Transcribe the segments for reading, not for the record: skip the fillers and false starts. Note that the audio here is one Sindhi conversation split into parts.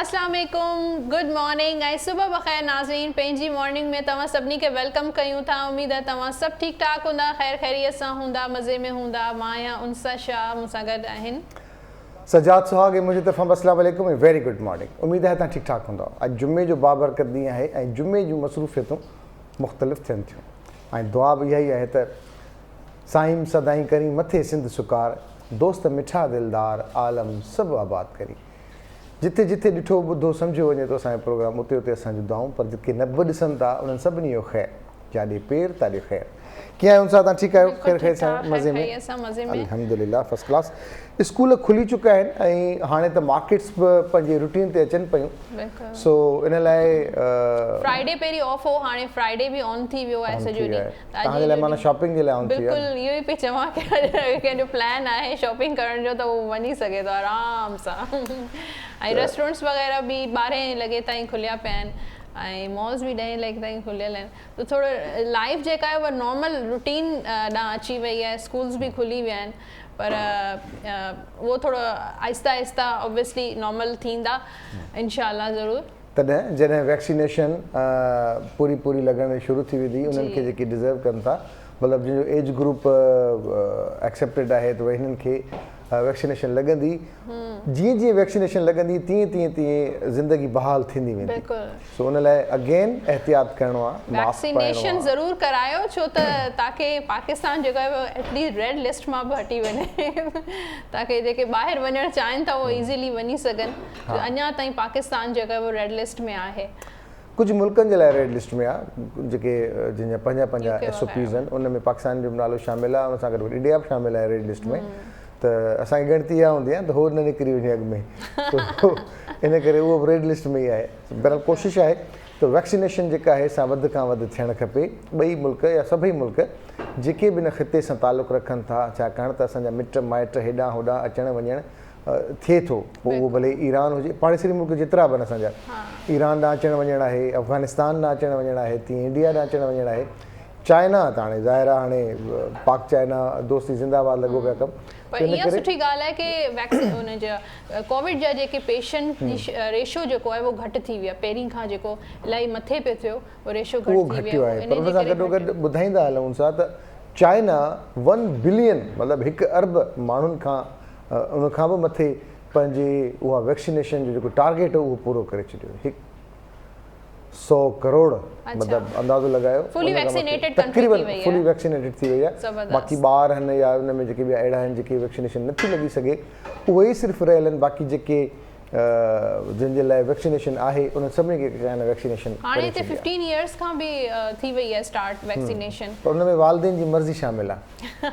اسلام عليڪم گڊ مارننگ ۽ صبح بخير ناظرين پنهنجي مارننگ ۾ توهان سڀني کي welcome ڪيون ٿا اميد آهي توهان سڀ ٺيڪ ٺاڪ هوندا خير خيريت سان هوندا مزي ۾ هوندا مان آهيان انسا شاهه مون سان گڏ آهن. سجاد سهاڳ ۽ منهنجي طرفان به اسلام عليڪم ۽ ويري گڊ مارننگ اميد آهي توهان ٺيڪ ٺاڪ هوندا اڄ جمعي جو بابرڪت ڏينهن آهي ۽ جمعي جون مصروفيتون مختلف ٿين ٿيون ۽ دعا به اها ئي آهي ته سائين سدائين ڪرين مٿي سنڌ سڪار، دوست مٺا دلدار، عالم سڀ آباد ڪرين. جتي جتي ڏٺو ٻڌو سمجهيو وڃي ٿو اسان جو پروگرام اتي اتي اسان جون دعائون پر جيڪي نه به ڏسن ٿا انهن سڀني جو خير جاڏي پير تاڏي خير. ڪيئن آهيو انسان تان ٺيڪ آهيو بلڪل خير ٺيڪ خير سان ٺاڪ خير مزي ۾ خيريت سان مزي ۾. الحمدلله فرسٽ ڪلاس اسڪول کلي چڪا آهن ۽ هاڻي ته مارڪيٽس به پنهنجي روٽين تي اچن پيون بلڪل سو ان لاء فرائيڊي پهرين آف هو هاڻي فرائيڊي به آن ٿي ويو آهي آن ٿي سڄو ويو ڏينهن آهي ته اڄ توهان جي لاء معنيٰ شاپنگ جي لاء آن ٿي ويو بلڪل آهي اهو ئي پئي چوان ڪي اڄ ڪنهن جو پلان آهي شاپنگ ڪرڻ جو ته اهو وڃي سگهي ٿو آرام سان ۽ ته ريسٽورنٽس وغيره به ٻارهين لڳي تائين کليا پيا آهن ۽ مالز به ڏهين لڳي تائين کليل آهن ته ٿورو لائف جيڪا آهي اها نارمل روٽين ڏانهن اچي وئي آهي اسڪولز به کلي ويا آهن پر اهو ٿورو آهستي آهستي اوبويسلي نارمل ٿيندا انشاء الله ضرور. تڏهن جڏهن ويڪسينيشن پوري پوري لڳڻ شروع ٿي ويندي انهن کي جيڪي ڊزرو ڪن ٿا مطلب جن جو ايج گروپ ايڪسيپٽيڊ آهي ته ڀئي هنن کي ويڪسينيشن لڳندي جيئن جيئن ويڪسينيشن لڳندي تيئن تيئن تيئن زندگي بحال ٿيندي ويندي سو ان لاء اگين احتياط ڪرڻو آهي ماسڪ پائڻو ويڪسينيشن آهي. ضرور ڪرايو ڇو ته تاڪي پاڪستان جيڪو آهي اهو ايٽليسٽ ريڊ لسٽ مان به هٽي وڃي تاڪي جيڪي ٻاهر وڃڻ چاهين ٿا اهو ايزيلي وڃي سگهن جو اڃا تائين پاڪستان جيڪو آهي اهو ريڊ لسٽ ۾ آهي. ڪجهه ملڪن جي لاء ريڊ لسٽ ۾ آهي جيڪي جن جا پنهنجا پنهنجا U K S O Ps وغيره. آهن ان ۾ پاڪستان جو به نالو شامل آهي ان سان گڏ گڏ انڊيا به شامل آهي ريڊ لسٽ ۾ ته اسان کي ڳڻتي اها هوندي آهي ته هو نه نڪري وڃي اڳ ۾ سو ان ڪري اهو به ريڊ لسٽ ۾ ئي آهي بهرحال ڪوشش آهي ته ويڪسينيشن جيڪا آهي سا وڌ کان وڌ ٿيڻ کپي ٻئي ملڪ يا سڀئي ملڪ جيڪي به ان خطي سان تعلق رکن ٿا ڇاڪاڻ ته اسان جا مٽ مائٽ هيڏانهن هوڏانهن اچڻ وڃڻ ٿئي ٿو پوء اهو ڀلي ايران هجي پاڙيسري ملڪ جيترا به آهن اسان جا ايران ڏانهن اچڻ وڃڻ آهي افغانستان ڏانهن اچڻ وڃڻ آهي تيئن انڊيا ڏانهن اچڻ وڃڻ آهي چائنا ته هاڻي ظاهر آهي هاڻي پاڪ چائنا دوستي زنده آباد لڳو پيو آهي ڪم پر اها سٺي ڳالهه آهي ڪي ويڪسين ان جا ڪووڊ جا جيڪي پيشنٽ جي ريشو جيڪو آهي اهو گهٽ ٿي ويو آهي پهرين کان جيڪو الاهي مٿي پيو ٿيو اهو ريشو اهو گهٽ ٿي گهٽيو ويو آهي آهي پر ان ان جي سان ڪري گڏو گهٽ گڏ ٻڌائيندا هلون سا ته چائنا ون بلين مطلب هڪ ارب ماڻهن کان ان کان به مٿي پنهنجي اها ويڪسينيشن جو جيڪو ٽارگيٽ هو اهو پورو ڪري ڇڏيو هڪ سو ڪروڙ مطلب اندازو لڳايو فلي ويڪسينيٽيڊ ڪنٽري تقريبن فلي ويڪسينيٽيڊ ٿي وئي آهي باقي ٻار هن يا ان ۾ جيڪي ٻيا اهڙا آهن جيڪي ويڪسينيشن نٿي لڳي سگهي اهي ئي صرف رهيل آهن باقي جيڪي جن جي لاء ويڪسينيشن آهي انهن سڀني کي چائنا ويڪسينيشن هاڻي هتي 15 ايئرس کان به ٿي وئي آهي اسٽارٽ ويڪسينيشن پر ان ۾ والدين جي مرضي شامل آهي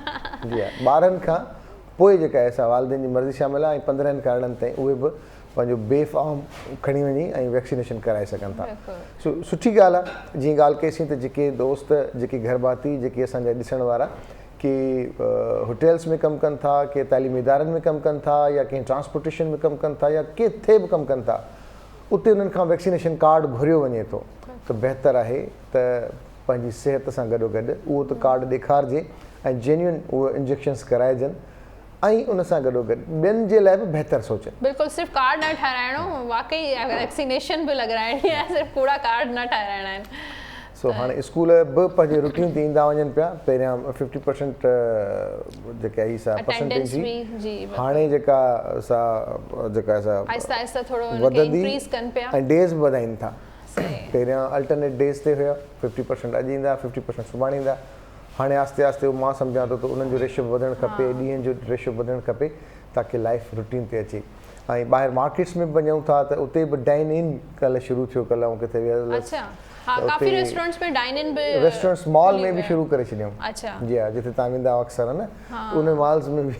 جي ها ٻارن کان پوء جيڪا آهي سا والدين جي مرضي شامل آهي ۽ 15 کان 18 تائين اهي به پنهنجو بي فارم کڻي وڃي ۽ ويڪسينيشن ڪرائي سگهن ٿا سو سٺي ڳالهه آهي جيئن ڳالهه ڪئي سين ته جيڪي دوست جيڪي گهر ڀاتي جيڪي اسان جا ڏسڻ وارا ڪي هوٽلس ۾ ڪم ڪن ٿا ڪي تعليمي ادارن ۾ ڪم ڪن ٿا يا ڪنهن ٽرانسپورٽيشن ۾ ڪم ڪن ٿا يا ڪٿي به ڪم ڪن ٿا اتي انهن کان ويڪسينيشن ڪارڊ گهريو وڃي ٿو ته بهتر آهي ته پنهنجي صحت سان گڏو گڏ اهو ته ڪارڊ ڏيکارجي ۽ جينيون اهي انجيڪشنس ڪرائجن ۽ ان سان گڏو گڏ ٻين جي لاء به بهتر سوچن. بلڪل صرف ڪارڊ نه ٺاهرائڻو واقعي ويڪسينيشن به لڳرائڻي آهي صرف ڪوڙا ڪارڊ نه ٺاهرائڻا آهن. سو هاڻي اسڪول به پنهنجي روٽين تي ايندا وڃن پيا پهريان ففٽي پرسنٽ جيڪا هئي سا پرسنٽيج هئي هاڻي جيڪا سا جيڪا سا آهستي آهستي ٿورو ان کي انڪريز ڪن پيا ۽ ڊيز به وڌائين ٿا پهريان الٽرنيٽ ڊيز تي هيا ففٽي پرسنٽ اڄ ايندا ففٽي پرسنٽ سڀاڻي ايندا هاڻي آهستي آهستي اهو مان سمجهان ٿو ته انهن جو ريشو به وڌڻ کپي ڏينهن جو ريشو به وڌڻ کپي تاڪه لائف روٽين تي اچي ۽ ٻاهر مارڪيٽس ۾ به وڃون ٿا ته اتي به ڊائن ان ڪلهه شروع ٿيو ڪلهه آئون ڪٿي ويل هيس اڇا ها ڪافي ريسٽورنٽس ۾ ڊائن ان به ريسٽورنٽس مال ۾ به شروع ڪري ڇڏيائون اڇا جي ها جتي تان ويندا آهيو اڪثر نه ان مالز ۾ به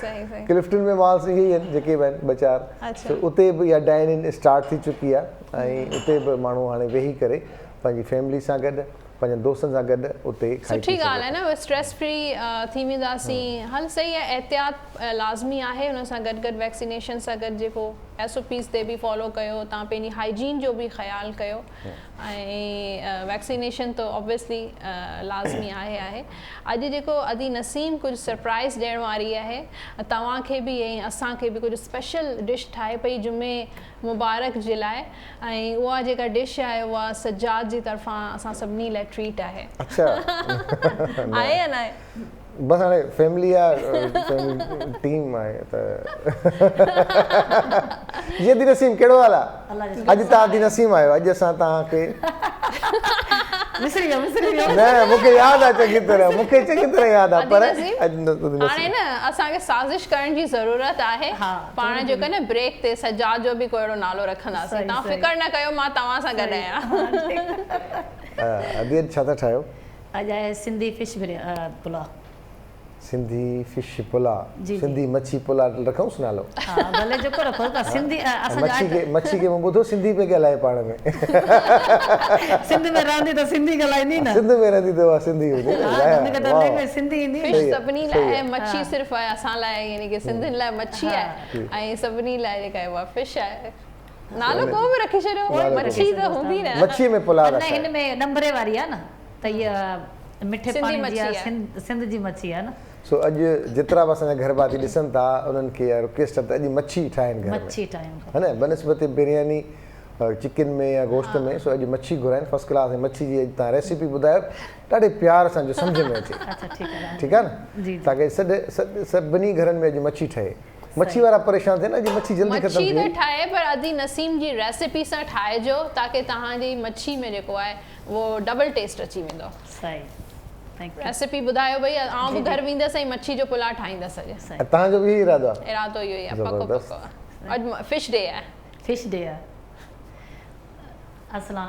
صحيح صحيح ڪلفٽن ۾ مالز اهي ئي آهن جيڪي به آهن ٻه چار سو اتي به اها ڊائن ان اسٽارٽ ٿي چڪي آهي ۽ اتي به ماڻهو هاڻي ويهي ڪري پنهنجي فيملي سان گڏ پنهنجن دوستن سان گڏ اتي کائي پي سٺي سگهو ڳالهه آهي ٿا. نه اسٽريس فري ٿي وينداسين هل صحيح آهي احتياط لازمي آهي ان سان گڏ گڏ ويڪسينيشن سان گڏ جيڪو ايس او پيز تي به فالو ڪيو تان پنهنجي هائيجين جو به خيال ڪيو ۽ ويڪسينيشن ته اوبويسلي لازمي آهي آهي اڄ جيڪو ادي نسيم ڪجهه سرپرائز ڏيڻ واري آهي توهان کي به ۽ اسان کي به ڪجهه اسپيشل ڊش ٺاهي پئي جمعي مبارڪ جي لاء ۽ اها جيڪا ڊش آهي اها سجاد جي طرفان اسان سڀني لاء ٽريٽ آهي. اڇا آهي يا ناهي؟ بس هاڻي فيملي آ ٽيم آهي ته جي ادي نسيم ڪهڙو حال آ اڄ توهان ادي نسيم آهيو اڄ اسان توهان کي وسري ويو وسري ويو نه مون کي ياد آ چڱي طرح مون کي چڱي طرح ياد آ پر اڄ هاڻي نه اسان کي سازش ڪرڻ جي ضرورت آهي پاڻ جيڪو نه بريڪ تي سجاد جو به ڪو اهڙو نالو رکنداسين توهان فڪر نه ڪيو مان توهان سان گڏ آهيان. ادي اڄ ڇا ٿا ٺاهيو؟ اڄ آهي سنڌي فش پلاء. سنڌي فش پلاء سنڌي مڇي پلاء رکونس نالو. ها ڀلي جيڪو رکو ته سنڌي اسان جا مڇي کي مڇي کي مون ٻڌو سنڌي پئي ڳالهائي پاڻ ۾. سنڌ ۾ رهندي ته سنڌي ڳالهائيندي نه. سنڌ ۾ رهندي ته اها سنڌي هوندي نه. ها هن کي ته لينگويج سنڌي ايندي. فش سڀني لاء آهي مڇي صرف اسان لاء يعني ڪي سنڌين لاء مڇي آهي ۽ سڀني لاء جيڪا آهي اها فش آهي. نالو ڪو به رکي ڇڏيو مڇي ته هوندي نه. مڇي ۾ پلاء رکائي. نه هن ۾ ڏنڀري واري آهي نه ته هيء مٺي پاڻي جي آهي سنڌ جي مڇي آهي نه. سو اڄ جيترا به اسان جا گهر ڀاتي ڏسن ٿا انهن کي اها رڪويسٽ آهي ته اڄ مڇي ٺاهين گهر ۾. مڇي ٺاهيون. ها نه بنسبت برياني چڪن ۾ يا گوشت ۾ سو اڄ مڇي گهرائين فرسٽ ڪلاس ۽ مڇي جي اڄ توهان ريسيپي ٻڌايو ڏاڍي پيار سان جو سمجهه ۾ اچي. اڇا ٺيڪ آهي. ٺيڪ آهي نه تاڪه سڏ سڀني گهرن ۾ اڄ مڇي ٺهي. مڇي وارا پريشان ٿين اڄ مڇي جلدي ختم ٿي مڇي ته ٺاهي پر ادي نسيم جي ريسيپي سان ٺاهجو تاڪه توهان جي مڇي ۾ جيڪو آهي اهو ڊبل ٽيسٽ اچي ويندو. صحيح thank you. Recipe ٻڌايو ڀئي آئون به گهر ويندس ۽ مڇي جو پلاء ٺاهيندس اڄ. ۽ توهان جو به اهو ئي ارادو آهي. ارادو اهو ئي آهي پڪو پڪو اڄ فش ڊي آهي. فش ڊي آهي. اسلام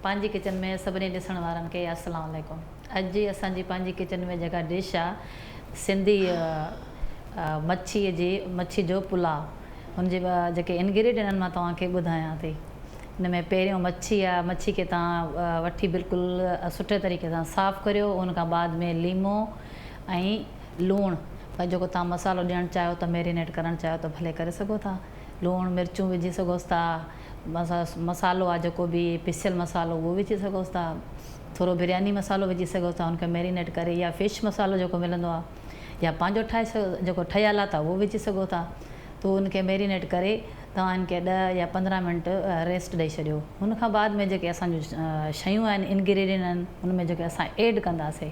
پنهنجي ڪچن ۾ سڀني ڏسڻ وارن کي اسلام عليڪم اڄ جي اسان جي پنهنجي ڪچن ۾ جيڪا ڊش آ سنڌي مڇي جي مڇي جو پلاء ان جي جيڪي انگريڊينٽ آهن مان توهان کي ٻڌايان ٿي ان ۾ پهريون مڇي آ مڇي کي توهان وٺي بلڪل سٺي طريقي سان صاف ڪريو ان کان بعد ۾ ليمو ۽ لوڻ ڀئي جيڪو توهان مصالحو ڏيڻ چاهيو ته ميرينيٽ ڪرڻ چاهيو ته ڀلي ڪري سگهو ٿا لوڻ مرچون وجهي سگهوس ٿا مصالحو آ جيڪو به پيسيل مصالحو اهو وجهي سگهوس ٿا ٿورو برياني مصالحو وجهي سگهو ٿا ان کي ميرينيٽ ڪري يا فش مصالحو جيڪو ملندو آ يا پنهنجو ٺاهي سگهو جيڪو ٺهيل آ ته اهو وجهي سگهو ٿا ته ان کي ميرينيٽ ڪري توهان ان کي ڏهه يا 15 منٽ ريسٽ ڏئي ڇڏيو ان کان بعد ۾ جيڪي اسان جون شيون آهن انگريڊينٽ آهن ان ۾ جيڪي اسان ايڊ ڪنداسي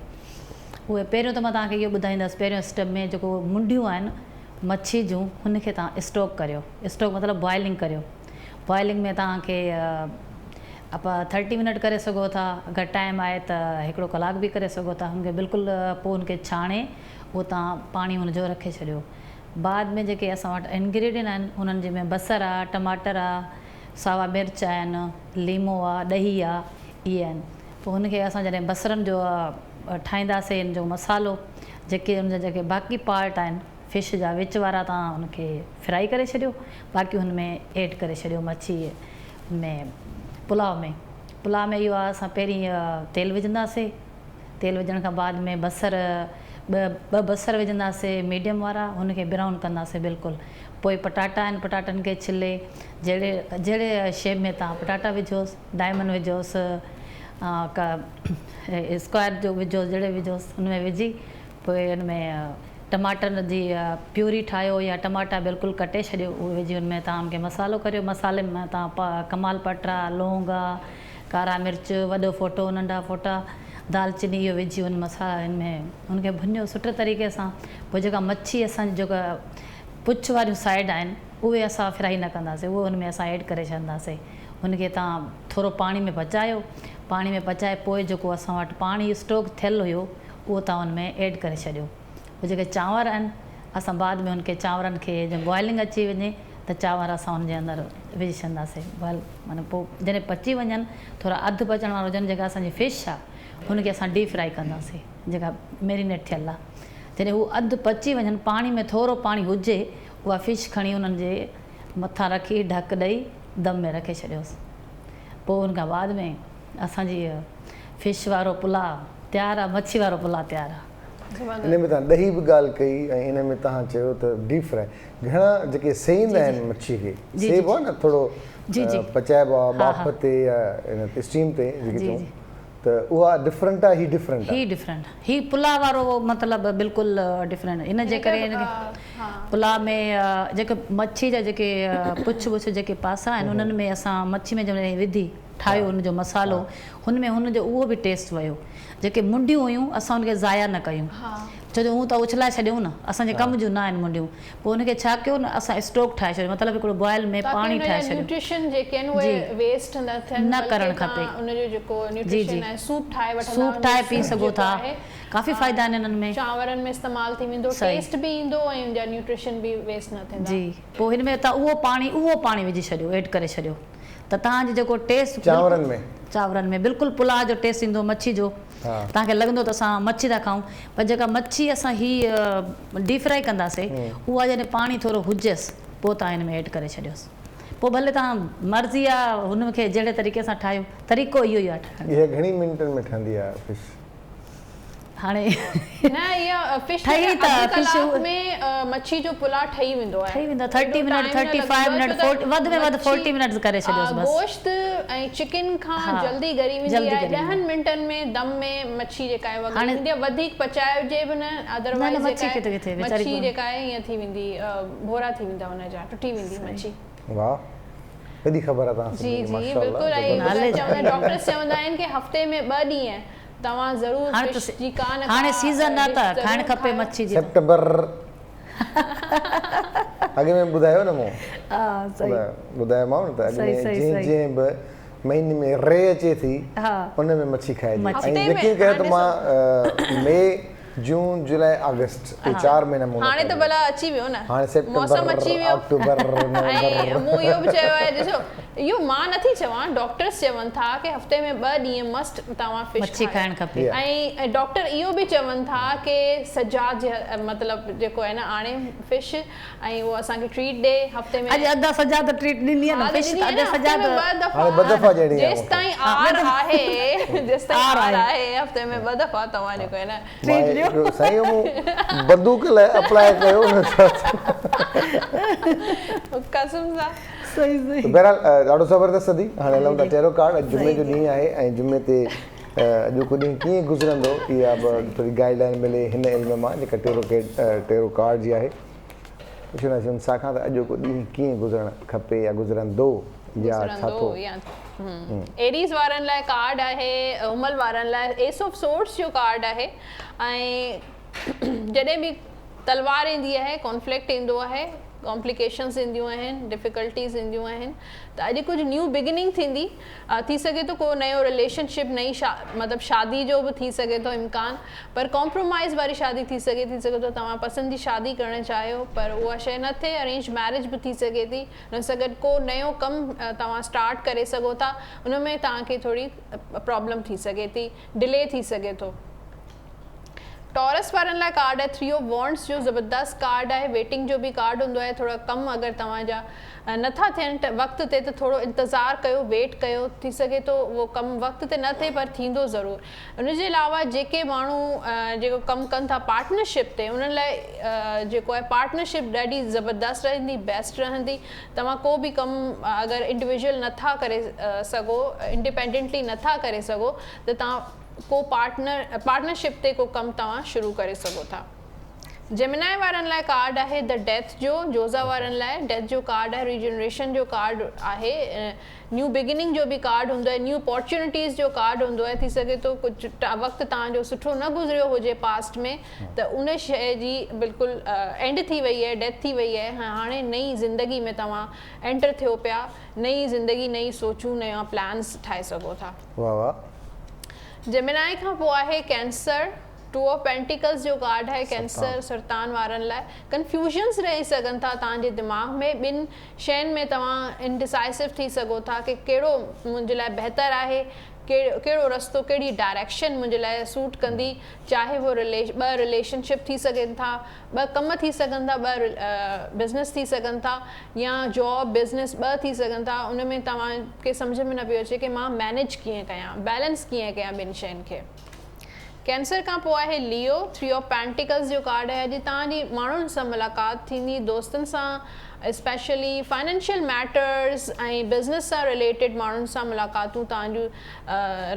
اهي پهريون ته مان توهان کي اهو ٻڌائيندس پهريون اسٽيپ ۾ جيڪو منڍيون آهن مڇي جون هن کي توهان اسٽوڪ ڪريو اسٽوڪ مطلب بوائلنگ ڪريو بوائلنگ ۾ توهان کي اپ ٿرٽي منٽ ڪري سگهو ٿا اگر ٽائيم آهي ته هڪڙو ڪلاڪ به ڪري سگهو ٿا هن کي بلڪل پوء هن کي ڇاڻي اهو توهان پاڻي هن جو رکي ڇڏيو بعد ۾ جيڪي اسان وٽ انگريڊين آهن انهن جي ۾ بصر آ ٽماٽر آ ساوا مرچ آهن ليمو آ ڏهي آ اهي آهن پوء هن کي اسان جڏهن بصرن جو ٺاهينداسي هن جو مصالحو جيڪي ان جا جيڪي باقي پارٽ آهن فش جا وچ وارا توهان ان کي فرائي ڪري ڇڏيو باقي هن ۾ ايڊ ڪري ڇڏيو مڇي ۾ پلاء ۾ پلاء ۾ اهو آهي اسان پهرين تيل وجهنداسي تيل وجهڻ کان بعد ۾ بصر ٻه ٻه بصر وجهنداسي ميڊيم وارا هن کي برائون ڪنداسي بلڪل پوء پٽاٽا آهن پٽاٽن کي ڇلي جهڙي جهڙي شيپ ۾ توهان پٽاٽا وجهوس ڊائمنڊ وجهوس اسڪوائر جو وجهوس جهڙي وجهوس ان ۾ وجهي پوء ان ۾ ٽماٽن جي پيوري ٺاهيو يا ٽماٽا بلڪل ڪٽي ڇڏيو اهي وجهي ان ۾ توهان ان کي مصالحو ڪريو مصالحي ۾ توهان ڪمال پٽ آ لونگ آ ڪارا مرچ وڏو ڦوٽو ننڍا ڦوٽا دالچيني اهو وجهي ان مصالحن ۾ ان کي ڀڃو سٺي طريقي سان پوء جيڪا مڇي اسان جي جيڪا پڇ واريون سائيڊ آهن اهي اسان فرائي نه ڪنداسين اهي ان ۾ اسان ايڊ ڪري ڇڏنداسين ان کي توهان ٿورو پاڻي ۾ پچايو پاڻي ۾ پچائي پوء جيڪو اسان وٽ پاڻي اسٽوڪ ٿيل هيو اهو توهان ان ۾ ايڊ ڪري ڇڏيو. پوء جيڪي چانور آهن اسان بعد ۾ ان کي چانورن کي جڏهن بوائلنگ اچي وڃي ته چانور اسان ان جي اندر وجهي ڇڏنداسين بوائل معنيٰ پوء جڏهن پچي وڃن ٿورا اڌ پچڻ وارا هجن جيڪا اسان جي فش آهي ان کي اسان ڊيپ فرائي ڪنداسين جيڪا ميرينيٽ ٿيل آهي جڏهن هو اڌ پچي وڃن پاڻي ۾ ٿورو پاڻي هجي اها فش کڻي انهن جي مٿان رکي ڍڪ ڏئي دم ۾ رکي ڇڏيوس پوء ان کان بعد ۾ اسان جي فش وارو پلاء تيار آ مڇي وارو پلاء تيار آ. ان ۾ توهان ڏهي به ڳالهه ڪئي ۽ ان ۾ توهان چيو ته ڊيپ فرائي گهڻا جيڪي سيئيندا آهن مڇي کي سيئبو آهي نه ٿورو پچائبو آهي ٻاڦ تي يا ان تي اسٽيم تي جيڪي چئون ته اها ڊفرنٽ آهي هي ڊفرنٽ آهي. هي ڊفرنٽ هي پلاء وارو مطلب بلڪل ڊفرنٽ ان جي ڪري هن کي پلاء ۾ جيڪي مڇي جا جيڪي پڇ وڇ جيڪي پاسا آهن انهن ۾ اسان مڇي ۾ جڏهن وڌي ٺاهيو ان جو مصالحو هن ۾ هن جو اهو به ٽيسٽ ويو جيڪي منڊيون هيون اسان ان کي ضايع نه ڪيون ڇو جو هون ته اڇلائي ڇڏيون نه اسان جي ڪم جون نه آهن منڊيون پوء ان کي ڇا ڪيو نه اسان اسٽوڪ ٺاهي ڇڏيو مطلب هڪڙو بوائل ۾ پاڻي ٺاهي ڇڏيو نيوٽريشن جيڪي آهن اهي ويسٽ نه ٿين نه ڪرڻ کپي ان جو جيڪو نيوٽريشن آهي سوپ ٺاهي وٺندا سوپ ٺاهي پي سگهو ٿا ڪافي فائدا آهن انهن ۾. چانورن ۾ استعمال ٿي ويندو ٽيسٽ به ايندو ۽ ان جا نيوٽريشن به ويسٽ نه ٿيندا. جي پوء هن ۾ توهان اهو پاڻي اهو پاڻي وجهي ڇڏيو ايڊ ڪري ڇڏيو ته توهان جو جيڪو ٽيسٽ چانورن ۾. چانورن ۾ بلڪل پلاء جو ٽيسٽ ايندو مڇي جو توهان کي لڳندو ته اسان مڇي ٿا کائون پر جيڪا مڇي اسان هي ڊيپ فرائي ڪنداسي اها جڏهن پاڻي ٿورو هجيس پوء توهان هن ۾ ايڊ ڪري ڇڏيوس پوء ڀلي توهان مرضي آ هن کي جهڙي طريقي سان ٺاهيو طريقو اهو ئي آ ٺاهڻ جو. اها گهڻي منٽن ۾ ٺهندي آ فش؟ هاڻي نه اها فش ٺهي ته اڌ فش ڪلاڪ ۾ مڇي جو پلاء ٺهي ويندو آهي ٺهي ويندو آهي thirty minute thirty five minute forty وڌ ۾ وڌ فورٽي منٽس ڪري ڇڏيوس بس گوشت ۽ چڪن کان جلدي ڳري ويندي آهي ڏهن منٽن ۾ دم ۾ مڇي جيڪا آهي اها ڳري ويندي آهي وڌيڪ پچائجي به نه ادروائيز جيڪا آهي مڇي جيڪا آهي ائين ٿي ويندي ڀورا ٿي ويندا ان جا ٽٽي ويندي مڇي. واھ وڏي خبر آهي توهان جي جي بلڪل ۽ ڊاڪٽرس چوندا آهن ڪي هفتي ۾ ٻه ڏينهن توهان ضرور فش جي ڪا نه ڪا هاڻي سيزن آ ته کائڻ کپي مڇي جي. سيپٽمبر اڳ ۾ ٻڌايو نه مون ٻڌايومانو نه ته اڳ ۾ جنهن جنهن به مهيني ۾ ري اچي ٿي ان ۾ مڇي کائجي ۽ يقين ڪيو ته مان مئي جون جولاء آگسٽ اهي چار مهينا مون نه هاڻي ته ڀلا اچي ويو نه هاڻي موسم اچي سيپٽمبر ويو آڪٽوبر ۽ نومبر مون اهو به چيو آهي ڏسو اهو مان نٿي چوان ڊاڪٽرس چون ٿا ڪي هفتي ۾ ٻه ڏينهن مسٽ توهان فش مڇي کايو کائڻ کپي. ۽ ڊاڪٽر اهو به چون ٿا ڪي سجاد جي مطلب جيڪو آهي نه آڻي فش ۽ اهو اسان کي ٽريٽ ڏي هفتي ۾ اڄ ادا سجاد ٽريٽ ڏني آهي نه ها ته فش ڏني ته آهي ادا نه هفتي سجاد ۾ ٻه دفعا هاڻي ٻه دفعا ڏيڻي آهي مون کي. جيستائين آر آهي جيستائين آر آر آهي. آهي هفتي ۾ ٻه دفعا توهان جيڪو آهي نه ٽريٽ ڏيو. مان سائين اهو مون بندوق لاء اپلاء ڪيو نه ڇا ٿيو. قسم سان. صحيح صحيح. ته بهرحال ڏاڍو زبردست ادي هاڻي هلون ٿا ٽيرو ڪارڊ اڄ جمعي جو ڏينهن آهي ۽ جمعي تي اڄوڪو ڏينهن ڪيئن گذرندو اها به ٿوري گائيڊ لائين ملي هن علم مان جيڪا ٽيرو ٽيرو ڪارڊ جي آهي. پڇنداسين انسا کان ته اڄوڪو ڏينهن ڪيئن گذرڻ کپي يا گذرندو يا ڇا ٿو. ايريز وارن لاء ڪارڊ آهي حمل وارن لاء ايس آف سورڊس جو ڪارڊ آهي ۽ جڏهن به تلوار ايندي آهي ڪانفلڪٽ ايندو آهي ڪامپليڪيشنز اينديون آهن ڊفيڪلٽيز اينديون آهن ته اڄ ڪجهه نيو بگننگ ٿيندي ٿي سگهي ٿو ڪو نيو رليشن شپ نئي مطلب شادي جو به ٿي سگهي ٿو امڪان پر ڪمپرومائز واري شادي ٿي سگهي ٿي سگهي ٿو توهان پسند جي شادي ڪرڻ چاهيو پر اها شيء نه ٿئي ارينج ميرج به ٿي سگهي ٿي ان سان گڏ ڪو نيو ڪم توهان اسٽارٽ ڪري سگهو ٿا ان ۾ توهان کي ٿوري پرابلم ٿي سگهي ٿي ڊلي ٿي سگهي ٿو. ٽورس وارن لاء ڪارڊ آهي ٿري آف وانڊس جو زبردست ڪارڊ آهي ويٽنگ جو به ڪارڊ هوندو آهي ٿورا ڪم اگر توهان جا نٿا ٿين وقت تي ته ٿورو انتظار ڪيو ويٽ ڪيو ٿي سگهي ٿو اهو ڪم وقت تي نه ٿئي پر ٿيندو ضرور ان جي علاوه جيڪي ماڻهو جيڪو ڪم ڪن ٿا پارٽنرشپ تي انهن لاء جيڪو آهي پارٽنرشپ ڏاڍي زبردست رهندي بيسٽ رهندي توهان ڪو به ڪم اگر انڊيويجوئل نٿا ڪري سگهو انڊيپينڊنٽلي نٿا ڪري سگهو ته توهان ڪو پارٽنر پارٽنرشپ تي ڪو ڪم توهان شروع ڪري سگهو ٿا. جيمنائي وارن لاء ڪارڊ آهي The Death جو، جوزا وارن لاء ڊيٿ جو ڪارڊ آهي، ريجنريشن جو ڪارڊ آهي، نيو بگننگ جو به ڪارڊ هوندو آهي، نيو اپارچونيٽيز جو ڪارڊ هوندو آهي، ٿي سگهي ٿو ڪجهه وقت توهان جو سٺو نه گذريو هجي پاسٽ ۾ ته ان شيء جي بلڪل اينڊ ٿي وئي آهي، ڊيٿ ٿي وئي آهي ۽ هاڻي نئين زندگي ۾ توهان اينٽر ٿيو پيا، نئين زندگي، نئين سوچون، نيا پلانس ٺاهي سگهو ٿا. واه واه. جيمنائي کان پوء آهي ڪينسر، ٽو آف پينٽيڪلز جو ڪارڊ آهي ڪينسر سرطان وارن لاء ڪنفيوزنس رهي سگهن ٿا توهان جي دماغ ۾ ٻن شين ۾ توهان انڊيسائسو ٿي سگهو ٿا ڪي ڪهڙو منهنجي لاء بهتر آهي ڪهڙو رستو ڪهڙي ڊائريڪشن منهنجي لاء سوٽ ڪندي چاهي اهو ٻه رليشن شپ ٿي سگهن ٿا ٻه ڪم ٿي سگهن ٿا ٻه بزنس ٿي سگهن ٿا يا جاب بزنس ٻه ٿي سگهن ٿا ان ۾ توهان کي سمجهه ۾ نه پيو اچي ڪي مان مينيج ڪيئن ڪيان بيلنس ڪيئن ڪيان ٻن شين کي. ڪينسر کان پوء آهي ليو، ٿري آف پينٽيڪلز جو ڪارڊ آهي اڄ توهان جي ماڻهن سان ملاقات ٿيندي دوستن سان اسپيشلي فائنانشل ميٽرز ۽ بزنس سان رليٽيڊ ماڻهن سان ملاقاتون توهان جون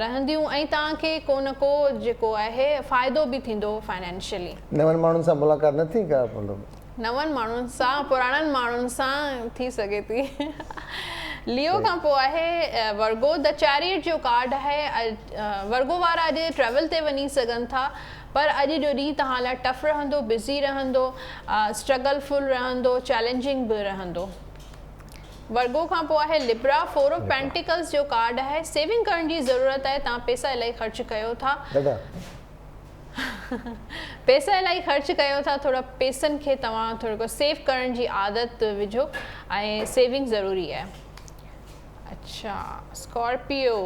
رهنديون ۽ توهان کي ڪو نه ڪو جيڪو آهي فائدو به ٿيندو فائنانشلي. نون ماڻهن سان ملاقات نه ٿي ڪا مطلب. نون ماڻهن سان پراڻن ماڻهن سان ٿي سگهي ٿي. ليو کان پوء آهي ورگو The Chariot جو ڪارڊ آهي ورگو وارا اڄ ٽريول تي وڃي سگهن ٿا پر اڄ جو ڏينهن توهان لاء ٽف رهندو بزي رهندو اسٽرگل فل رهندو چئلينجنگ به رهندو. ورگو کان پوء آهي لبرا فور آف پينٽيڪلز جو ڪارڊ آهي سيونگ ڪرڻ جي ضرورت آهي توهان پيسا الاهي خرچ ڪيو ٿا پيسا الاهي خرچ ڪيو ٿا ٿورا پيسن کي توهان ٿورو ڪو سيو ڪرڻ جي عادت وجهو ۽ سيونگ ضروري آهي اڇا اسڪارپيو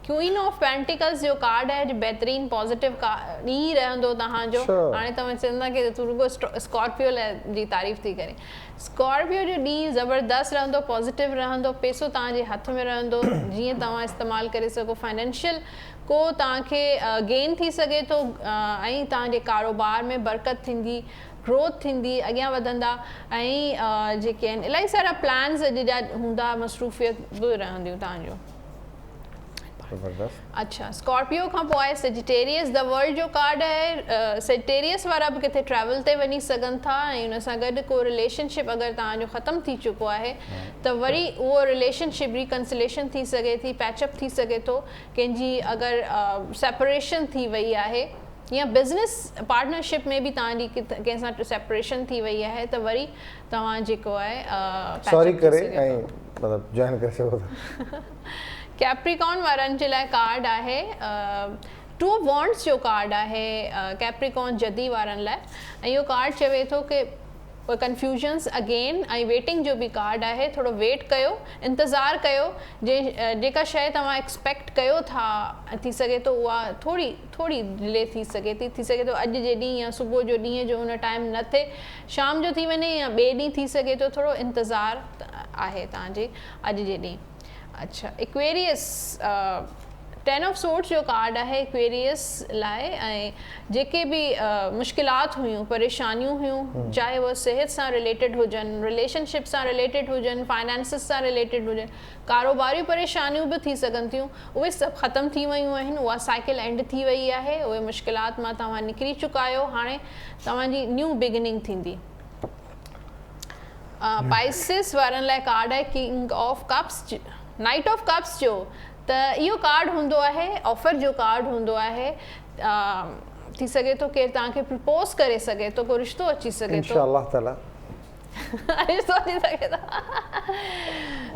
ڪوئين آف پينٽيڪلز جو ڪارڊ آهي بهترين پازيٽو ڏينهن رهندو توهان جو هاڻي توهان چوندا ڪي تون رڳو اسڪارپيو لاء جي تعريف ٿي ڪرين اسڪارپيو جو ڏينهن زبردست رهندو پازيٽو رهندو پيسو توهان جي هٿ ۾ رهندو جيئن توهان استعمال ڪري سگهو فائنينشل ڪو توهان کي گين ٿي سگهي ٿو ۽ توهان جي ڪاروبار ۾ برڪت ٿيندي گروٿ ٿيندي اڳيان وڌندا ۽ جيڪي آهن الاهي سارا پلانز اڄ جا هوندا مصروفيت به رهنديون توهان جو زبردست. اڇا اسڪارپيو کان پوء آهي سيجيٽيريس the world جو ڪارڊ آهي سيجيٽيريس وارا به ڪٿي ٽريول تي وڃي سگهن ٿا ۽ ان سان گڏ ڪو رليشن شپ اگر توهان جو ختم ٿي چڪو آهي ته وري اهو رليشن شپ ريڪنسليشن ٿي سگهي ٿي پيچ اپ ٿي سگهي ٿو ڪنهن جي اگر سيپريشن ٿي وئي آهي يا بزنس پارٽنرشپ ۾ به توهان جي ڪنهن سان سيپريشن ٿي وئي آهي ته وري توهان جيڪو آهي پيچ سوري اپ ٿي ڪري سگهي ۽ ٿو. مطلب جوائن ڪري سگهو ٿا. ڪيپريڪان وارن جي لاء ڪارڊ آهي ٽو آف وانڊز جو ڪارڊ آهي ڪيپريڪان جدي وارن لاء ۽ اهو ڪارڊ چوي ٿو ڪي ڪنفيوزنس اگين ۽ ويٽنگ جو به ڪارڊ آهي ٿورو ويٽ ڪيو انتظار ڪيو جي جيڪا شيء توهان ايڪسپيڪٽ ڪيو ٿا ٿي سگهي ٿو اها ٿوري ٿوري ڊلي ٿي سگهي ٿي ٿي سگهي ٿو اڄ جي ڏينهن يا صبح جو ڏينهن جو ان ٽائيم نه ٿئي شام جو ٿي وڃي يا ٻئي ڏينهن ٿي سگهي ٿو ٿورو انتظار آهي توهان جي اڄ جي ڏينهن. اڇا اڪويريس ٽين آف سورڊز جو ڪارڊ آهي اڪويريس لاء ۽ جيڪي به مشڪلات هيون پريشانيون هيون چاهي اهي صحت سان رليٽيڊ هجن رليشن شپ سان رليٽيڊ هجن فائنانسز سان رليٽيڊ هجن ڪاروباري پريشانيون به ٿي سگهن ٿيون اهي سڀ ختم ٿي ويون آهن اها سائيڪل اينڊ ٿي وئي آهي اهي مشڪلات مان توهان نڪري چڪا آهيو هاڻي توهان جي نيو بگننگ ٿيندي. پائسس وارن لاء ڪارڊ آهي king of cups knight of cups جو ته اهو ڪارڊ هوندو آهي آفر جو ڪارڊ هوندو آهي ٿي سگهي ٿو ڪير توهان کي پرپوز ڪري سگهي ٿو ڪو رشتو اچي سگهي ٿو انشاء الله تعالي رشتو اچي سگهي ٿو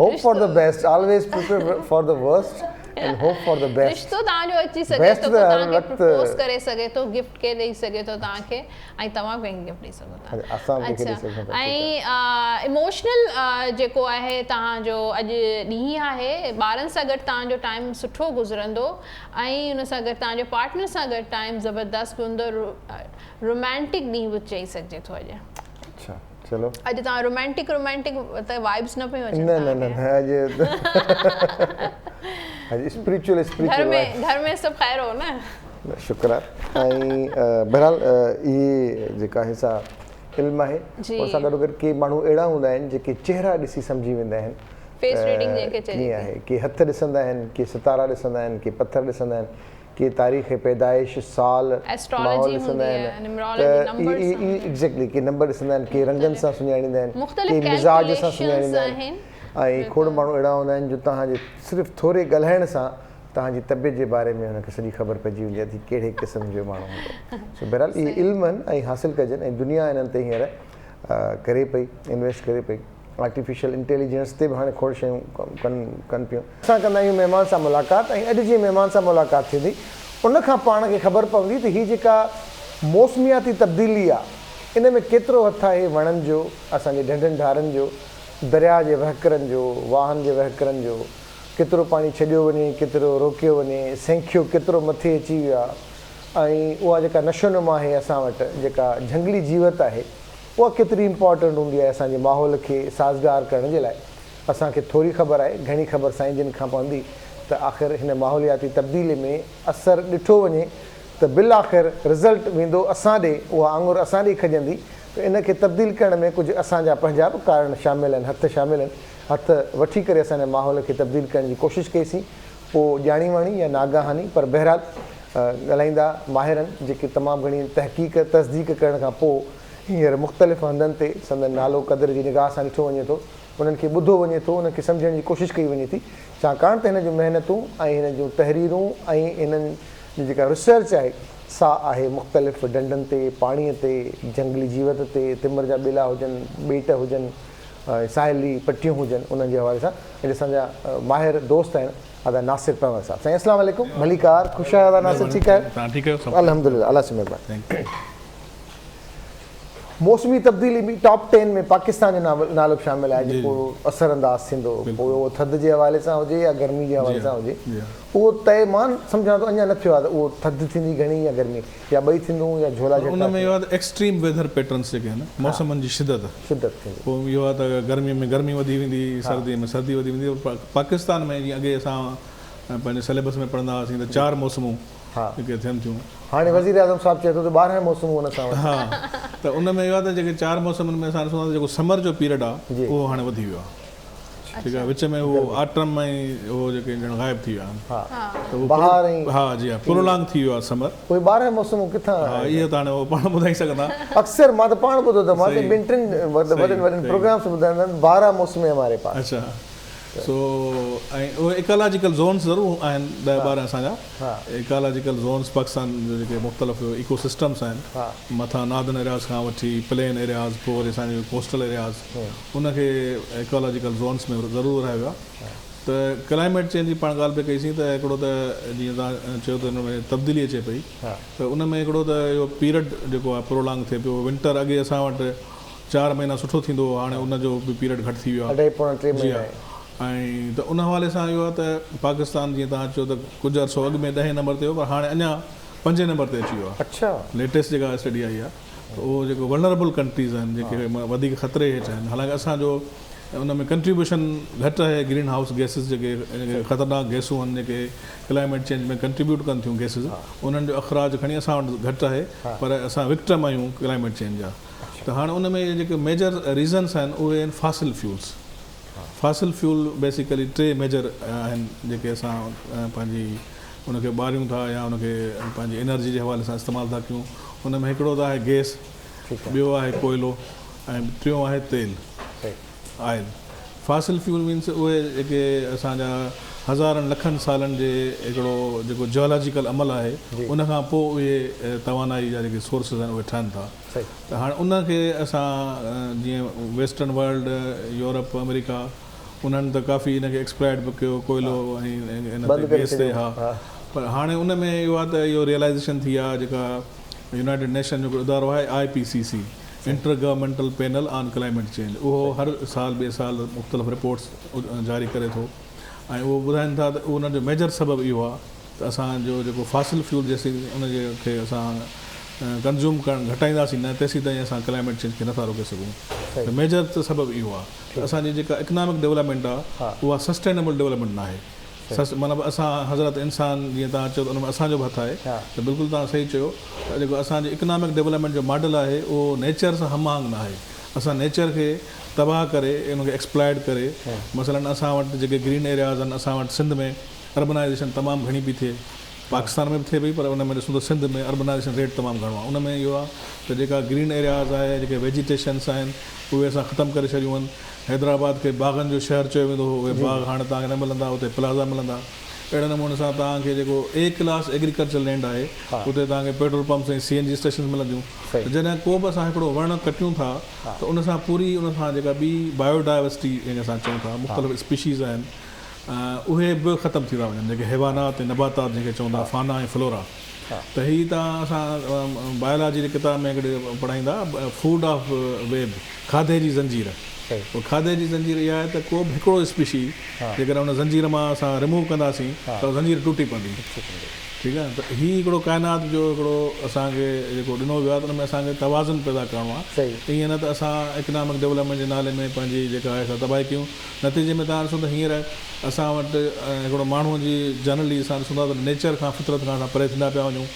hope for the best always prepare for the worst and hope for the best رشتو توهان جو اچي سگهي ٿو ڪو توهان کي پرپوز ڪري سگهي ٿو گفٽ ڪير ڏئي سگهي ٿو توهان کي ۽ توهان ڪنهن کي گفٽ ڏئي سگهو ٿا. اسان به ڪنهن کي ڏئي سگهون ٿا. ۽ اموشنل جيڪو آهي توهان جو اڄ ڏينهن آهي ٻارن سان گڏ توهان جو ٽائيم سٺو گذرندو ۽ ان سان گڏ توهان جو پارٽنر سان گڏ ٽائيم زبردست هوندو رومانٽڪ ڏينهن به چئي سگهجي ٿو اڄ. اڇا چلو. اڄ توهان رومانٽڪ رومانٽڪ ته وائبس نه پيون اچن نه نه نه نه اڄ اڄ اسپريچوئل اسپريچوئل گهر ۾ سڀ خير هو نه. شڪر آهي ۽ بهرحال اهي جيڪا آهي سا علم آهي ان سان گڏو گڏ ڪي ماڻهو اهڙا هوندا آهن جيڪي چهرا ڏسي سمجهي ويندا آهن فيس ريڊنگ جنهن کي چئجي ڪيئن آهي ڪي هٿ ڏسندا آهن ڪي ستارا ڏسندا آهن ڪي پٿر ڏسندا آهن ڪي تاريخ پيدائش سال ماحول ڏسندا آهن ته ايگزيڪٽلي ڪي نمبر ڏسندا آهن ڪي رنگن سان سڃاڻيندا آهن ڪي مزاج سان سڃاڻيندا آهن ۽ کوڙ ماڻهو اهڙا هوندا آهن جو توهان جي صرف ٿوري ڳالهائڻ سان توهان جي طبيعت جي باري ۾ هن کي سڄي خبر پئجي ويندي آهي ته هي ڪهڙي قسم جو ماڻهو هوندو. سو بهرحال اهي علم آهن ۽ حاصل ڪجن ۽ دنيا انهن تي هينئر ڪري پئي انويسٽ ڪري پئي. آرٽيفيشل انٽيليجنس تي به هاڻي کوڙ شيون ڪم ڪن پيون. اسان ڪندا آهيون مهمان سان ملاقات ۽ اڄ جنهن مهمان سان ملاقات ٿيندي ان کان پاڻ کي خبر پوندي ته هي جيڪا موسمياتي تبديلي آهي ان ۾ ڪيترو هٿ آهي وڻن جو، اسان جي ڍنڍن ڍارن جو، درياهه جي وهڪرن جو، واهن جي وهڪرن جو، ڪيترو پاڻي ڇڏيو وڃي، ڪيترو روڪيو وڃي، سينکيو ڪيترو مٿي اچي ويو آهي ۽ اها جيڪا نشونما آهي اسان وٽ جيڪا جهنگلي جيوت آهي اها ڪيتري امپارٽنٽ هوندي آهي اسان جي ماحول کي سازگار ڪرڻ جي لاء اسان کي ٿوري خبر آهي گهڻي خبر سائين جن کان پوندي ته آخر هن ماحولياتي تبديلي ۾ اثر ڏٺو وڃي ته بالآخر رزلٽ ويندو اسان ڏي اها آڱر اسان ڏي کڄندي ته ان کي تبديل ڪرڻ ۾ ڪجهه اسان جا پنهنجا به ڪارڻ شامل آهن، هٿ شامل آهن. هٿ وٺي ڪري اسان ان ماحول کي تبديل ڪرڻ جي ڪوشش ڪئي سين، پوء ڄاڻي واڻي يا ناگهاني پر بهرحال ڳالهائيندا ماهرن جيڪي تمام گهڻي تحقيق تصديق ڪرڻ کان پوء هينئر مختلف هنڌن تي سندن نالو قدر جي نگاهه سان ڏٺو وڃي ٿو، انهن کي ٻڌو وڃي ٿو، انهن کي سمجهڻ جي ڪوشش ڪئي وڃي ٿي، ڇاڪاڻ ته هن جون محنتون ۽ هن جون تحريرون ۽ هنن جي جيڪا ريسرچ آهي سا آهي مختلف ڍنڍن تي، پاڻيء تي، جهنگلي جيوت تي، تمر جا ٻيلا هجن، ٻيٽ هجن ۽ ساحلي پٽيون هجن انهن جي حوالي سان اڄ اسان جا ماهر دوست آهن ادا ناصر پنهور صاحب. سائين اسلام عليڪم ڀليڪار خوش آهيو ادا ناصر ٺيڪ آهيو؟ توهان ٺيڪ آهيو سڀ الحمدلله الله جي مهرباني. موسمي تبديلي ۾ ٽاپ ٽين ۾ پاڪستان جو نالو به شامل آهي جيڪو اثر انداز ٿيندو پوء اهو ٿڌ جي حوالي سان هجي يا گرمي جي حوالي سان هجي اهو طئي مان سمجهان ٿو اڃا نه ٿيو آهي ته اهو ٿڌ ٿيندي گهڻي يا گرمي يا ٻئي ٿيندون يا جهولا جهٽڪا ان ۾ اهو آهي ته ايڪسٽريم ويڌر پيٽرنس جيڪي آهن موسمن جي شدت شدت ٿيندي پوء اهو آهي ته گرمي ۾ گرمي وڌي ويندي سردي ۾ سردي وڌي ويندي پاڪستان ۾ جيئن اڳي اسان پنهنجي سليبس ۾ پڙهندا هئاسين ته چار موسمون جيڪي ٿين ٿيون. هاڻي وزيراعظم صاحب چئي ٿو ته 12 موسمون ان سان وٺ. ها ته ان ۾ اهو آهي ته جيڪي چار موسمن ۾ اسان ڏسون ٿا ته جيڪو سمر جو پيريڊ آهي اهو هاڻي وڌي ويو آهي ٺيڪ آهي وچ ۾ اهو آٽم ۽ اهو جيڪي ڄڻ غائب ٿي ويا آهن ته اهو بهار ۽ ها جي ها پرولانگ ٿي ويو آهي سمر. اهي 12 موسمون ڪٿان ها اهو ته هاڻي اهو پاڻ ٻڌائي سگهندا. اڪثر مان ته پاڻ ٻڌو اٿم مان ته ٻن ٽن وڏن وڏن پروگرامس ٻڌائيندا آهن 12 موسمين هماري پاس. اڇا سو ۽ اهي ايڪالاجيڪل زونس ضرور آهن 10 12 اسان جا ايڪالاجيڪل زونس پاڪستان جا جيڪي مختلف ايڪو سسٽمس آهن مٿان ناردرن ايرياز کان وٺي پلين ايرياز پوء وري اسان جي ڪوسٽل ايرياز ان کي ايڪالاجيڪل زونس ۾ ضرور ورهايو ويو آهي ته ڪلائميٽ چينج جي پاڻ ڳالهه پئي ڪئي سين ته هڪڙو ته جيئن توهان چيو ته ان ۾ تبديلي اچي پئي ته ان ۾ هڪڙو ته اهو پيرڊ جيڪو آهي پرولانگ ٿئي پيو ونٽر اڳي اسان وٽ چار مهينا سٺو ٿيندو هو هاڻي ان جو به پيريڊ گهٽ ٿي ويو آهي. اڍائي پوڻا ٽي جي ها مهينا. ۽ ته ان حوالي سان اهو آهي ته پاڪستان جيئن توهان چيو ته ڪجهه عرصو اڳ ۾ ڏهين نمبر تي هو پر هاڻي اڃا پنجين نمبر تي اچي ويو آهي. اڇا. ليٽيسٽ جيڪا اسٽڊي آئي آهي ته اهو جيڪو ولنربل ڪنٽريز آهن جيڪي وڌيڪ خطري هيٺ آهن حالانڪه اسان جو ان ۾ ڪنٽريبيوشن گهٽ آهي گرين هائوس گيسز جيڪي خطرناڪ گيسون آهن جيڪي ڪلائميٽ چينج ۾ ڪنٽريبيوٽ ڪن ٿيون گيسز انهن جو اخراج کڻي اسان وٽ گهٽ آهي پر اسان وڪٽم آهيون ڪلائميٽ چينج جا. ته هاڻ ان ۾ جيڪي ميجر ريزنس آهن اهي آهن fossil fuels fossil fuel basically ٽي ميجر آهن جيڪي اسان پنهنجي ان کي ٻاريون ٿا يا ان کي پنهنجي انرجي جي حوالي سان استعمال ٿا ڪيون ان ۾ هڪڙو ته آهي گيس ٻيو آهي ڪوئلو ۽ ٽيون آهي تيل آئل فاسل فيول مينس اهي جيڪي اسان جا هزارن لکن سالن جي هڪڙو جيڪو جيولاجيڪل عمل آهي ان کان پوء اهي توانائي جا جيڪي سورسز آهن اهي ٺهن ٿا ته هاڻ ان کي اسان جيئن ويسٽرن ورلڊ يورپ آمريڪا انهن ته ڪافي ان کي ايڪسپلائٽ به ڪيو ڪوئلو ۽ ان تي گيس تي ها پر هاڻي ان ۾ اهو آهي ته اهو ريئلائزيشن ٿي آهي جيڪا يونائيٽيڊ نيشن جو هڪڙو ادارو آهي I P C C inter governmental panel on climate change اهو هر سال ٻئي سال مختلف رپورٽس جاري ڪري ٿو ۽ اهو ٻڌائين ٿا ته ان جو ميجر سبب اهو آهي ته اسان جو جيڪو فاسل فيول جيسين ان جي کي اسان ڪنزيوم ڪرڻ گهٽائينداسين نه تيسين تائين اسان ڪلائميٽ چينج کي نٿا روڪي سگهون ته ميجر ته سبب اهو آهي ته اسان جي جيڪا اڪنامڪ ڊولپمينٽ آهي اها سسٽينيبل ڊولپمينٽ ناهي مطلب اسان حضرت انسان جيئن توهان چيو ته ان ۾ اسان جو به هٿ آهي ته بلڪل توهان صحيح چيو ته جيڪو اسان جي اڪنامڪ ڊولپمينٽ جو ماڊل آهي اهو نيچر سان هم آهنگ ناهي اسان نيچر کي تباهه ڪري ان کي ايڪسپلائٽ ڪري مثلا اسان وٽ جيڪي گرين ايرياز آهن اسان وٽ سنڌ ۾ اربنائيزيشن تمام گهڻي پئي ٿئي پاڪستان ۾ به ٿئي پئي پر ان ۾ ڏسون ته سنڌ ۾ اربنائيزيشن ريٽ تمام گهڻو آهي ان ۾ اهو آهي ته جيڪا گرين ايرياز آهي جيڪي ويجيٽيشنس آهن اهي اسان ختم ڪري ڇڏيون آهن حيدرآباد کي باغن جو شهر چيو ويندو هو اهي باغ هاڻي توهان کي نه ملندا اتي پلازا ملندا اهڙي نموني سان توهان کي جيڪو اي ڪلاس ايگريڪلچر لينڊ آهي اتي توهان کي petrol pumps ۽ C N G stations ملنديون ته جڏهن ڪو به اسان هڪڙو وڻ ڪٽيون ٿا ته ان سان پوري ان سان جيڪا ٻي بايو ڊائيورسٽي جنهن کي اسان چئون ٿا مختلف اسپيشيز آهن اهي به ختم ٿي ٿا وڃن جيڪي حيوانات ۽ نباتات جنهن کي چون ٿا فانا ۽ فلورا ته هي توهان اسان بايولاجي جي ڪتاب ۾ هڪڙي پڙهائيندا فوڊ آف ويب کاڌي جي زنجير پوء کاڌي جي زنجير اها آهي ته ڪو به هڪڙو اسپيشي جيڪڏهن ان زنجير مان اسان ريموو ڪنداسين ته زنجير ٽوٽي پوندي. ٺيڪ آهي ته هي هڪڙو ڪائنات جو هڪڙو اسان کي جيڪو ڏنو ويو آهي ته ان ۾ اسان کي توازن پيدا ڪرڻو آهي ائين نه ته اسان اڪنامڪ ڊولپمينٽ جي نالي ۾ پنهنجي جيڪا آهي سا تباهي ڪيون نتيجي ۾ توهان ڏسو ته هينئر اسان وٽ هڪڙو ماڻهو جي جنرلي اسان ڏسون ٿا ته نيچر کان فطرت کان اسان پري ٿيندا پيا وڃون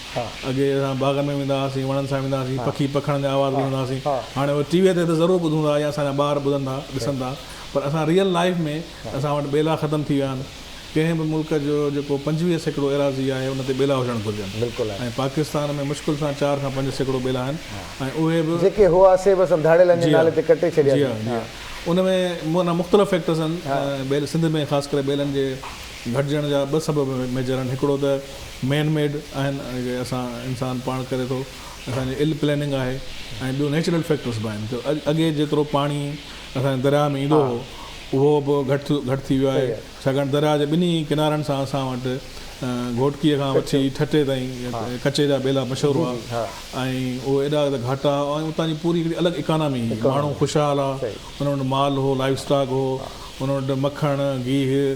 اڳي اسان باغن ۾ ويندا هئاسين وڻن سان ويندا هئاسين پکي پکڻن جا آواز ٻڌندا هئاسين هاڻي اهي ٽي وي تي ته ضرور ٻڌون ٿا يا اسان جا ٻار ٻڌن ٿا ڏسن ٿا پر اسان ريئل لائيف ۾ اسان وٽ ٻيلا ختم ٿي ويا آهن ڪنهن به ملڪ جو جيڪو 25% ايراضي آهي ان تي ٻيلا هجڻ گهرجن ۽ پاڪستان ۾ مشڪل سان 4 کان 5% ٻيلا آهن ۽ اهي به جيڪي هئا سي به اسان ڌاڙيلن جي نالي تي ڪٽي ڇڏيا جي ها جي ها ان ۾ معنيٰ مختلف فيڪٽرز آهن ٻيل سنڌ ۾ خاص ڪري ٻيلن جي گهٽجڻ جا ٻه سبب ميجر آهن هڪڙو ته مين ميڊ آهن جيڪي اسان انسان پاڻ ڪري ٿو اسان جي ال پلاننگ آهي ۽ ٻيو نيچرل فيڪٽرز به آهن ته اڳي جيترو پاڻي اسان جي درياهه ۾ ايندو هو اهو به گهٽ گهٽ ٿي ويو آهي ڇاڪاڻ درياهه جي ٻنهي ڪنارن سان اسان وٽ گهوٽڪيء کان وٺي ٺٽي تائين ڪچي جا ٻيلا مشهور هئا ۽ اهي ايڏا ته گهاٽا ۽ اتان جي پوري هڪڙي الڳ اڪانامي هئي ماڻهو خوشحال هئا انهن وٽ مال هو لائيو اسٽاڪ هو انهن وٽ مکڻ گيهه